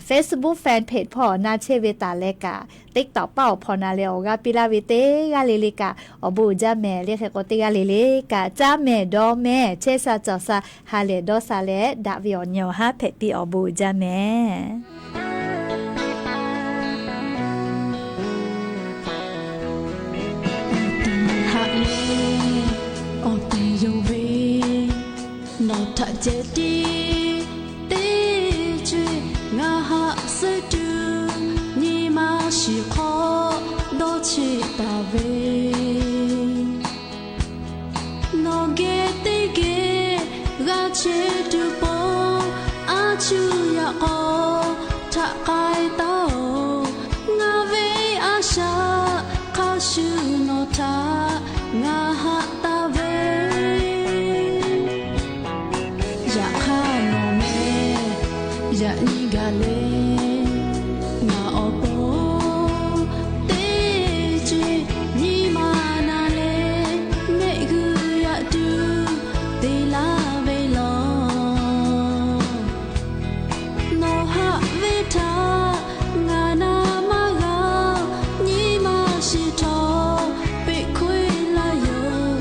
Facebook fan page hpawˇ na chehˇ ve taˍ leh kaꞈ, TikTok paˇ awˬ hpaw na leh awˬ g'aˇ piˇ laˇ ve teˇ g'aˇ le le kaꞈ awˬ bon uiˍ jaˇ mehˍ le. Hk'e k'o teˇ g'aˇ le le kaꞈ caˇ mehˍ dawˇ mehˍ, chehˇ sha cawˬ sha ha lehˬ dawˇ sha leh daꞈ ve awˬ nyi awˬ haˉ hpehꞈ piˇ awˬ bon uiˍ jaˇ mehˍ. Haꞈ lehˬ awˬ tehˬ yonˍ ve, nawˬ htaꞈ ceh tiˉ teˇ co-e ngaˬ haꞈ suh tuˬ, nyi ma shiˍ hk'aw dawˇ cheˆ taˍ ve, nawˬ geh teˇ geh g'a chehˇ tuˬ pon, a cuˇ yaꞈ k'aw htaꞈ k'ai taˉ-oˬ. Ngaˬ ve a shaꞈ hk'a shuˍ nawˬ htaꞈ ngaˬ haꞈ taˍ ve, yaꞈ hk'aˇ nawˬ meh yaꞈ nyi gaˬ le. Ngaˬ awˬ pon teˇ co-e nyi ma na leh, mehˆ g'uˇ yaꞈ tuˬ te laˇ ve law. Nawˬ haꞈ ve htaꞈ ngaˬ na maˇ g'a, nyi ma shiˍ htawˇ peꞈ hkoˇ-e laˇ yoˬ.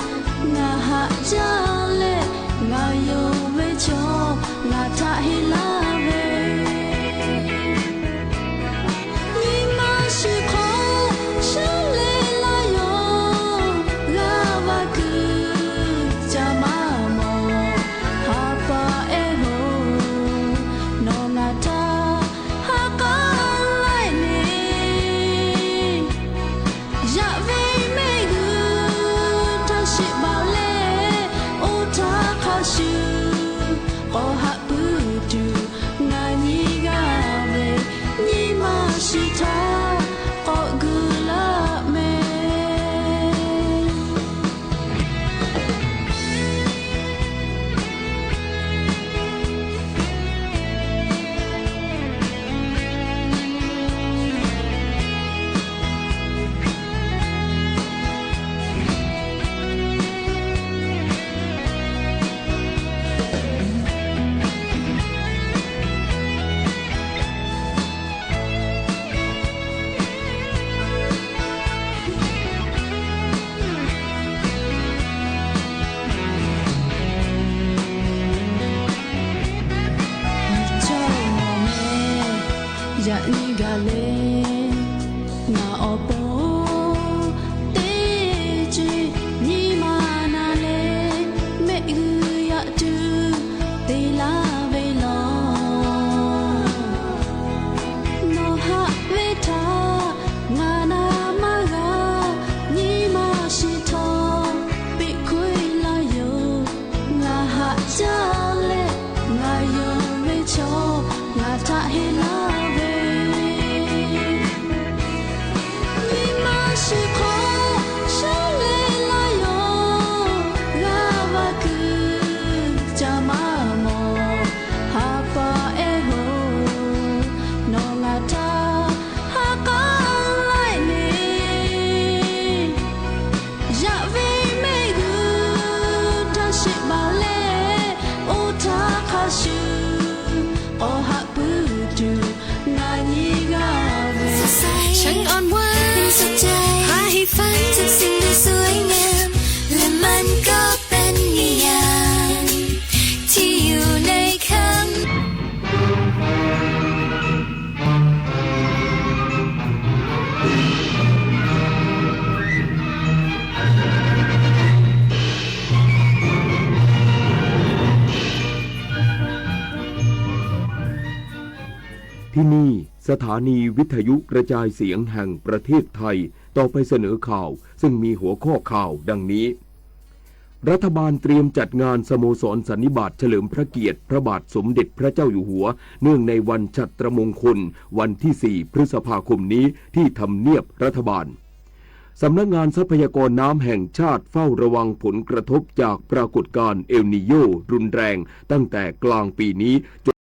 Ngaˬ haꞈ jaˇ leh ngaˬ yonˍ ve chaw ngaˬ htaꞈ heˆ laˇ ve, nyi ma shiˍ hk'aw shaˉ leh laˇ yoˬ. G'a va kuiˬ ca maˇ mawˬ, ha pa ehˉ-oˬ, nawˬ ngaˬ htaꞈ ha k'a Yaꞈ nyi gaˬ le, ngaˬ awˬ pon teˇ ceuˬ nyi ma na leh, mehˆ g'uiˬ yaꞈ tuˬ te laˇ ve law. Nawˬ haꞈ ve htaꞈ ngaˬ na maˇ g'a, nyi ma shiˍ htawˇ peꞈ hkoˇ e laˇ yoˬ. Ngaˬ haꞈ jaˇ leh ngaˬ yonˍ ve chaw ngaˬ htaꞈ heˆ laˇ ve, nyi ma shiˍ hk'aw shaˉ leh laˇ yoˬ. G'a va kuiˬ ca maˇ mawˬ, ha pa ehˉ hoˬ, nawˬ ngaˬ htaꞈ ha k'aˉ laiˉ le. Yaꞈ ve mehˆ g'uiˬ htaꞈ sheˍ baˬ leh, oˇ htaˇ hk'a shuˍ k'awꞈ haꞈ puiˉ tuˬ ngaˬ nyi g'a ve. ฉันอ่อนไหว ที่อยู่ในค่ำ ที่นี่ สถานีวิทยุกระจายเสียงแห่งประเทศไทย ต่อไปเสนอข่าว ซึ่งมีหัวข้อข่าวดังนี้ รัฐบาลเตรียมจัดงานสโมสรสันนิบาตเฉลิมพระเกียรติพระบาทสมเด็จพระเจ้าอยู่หัว เนื่องในวันฉัตรมงคล วันที่สี่ พฤษภาคมนี้ ที่ทำเนียบรัฐบาล สำนักงานทรัพยากรน้ำแห่งชาติเฝ้าระวังผลกระทบจากปรากฏการณ์เอลนีโญรุนแรงตั้งแต่กลางปีนี้จน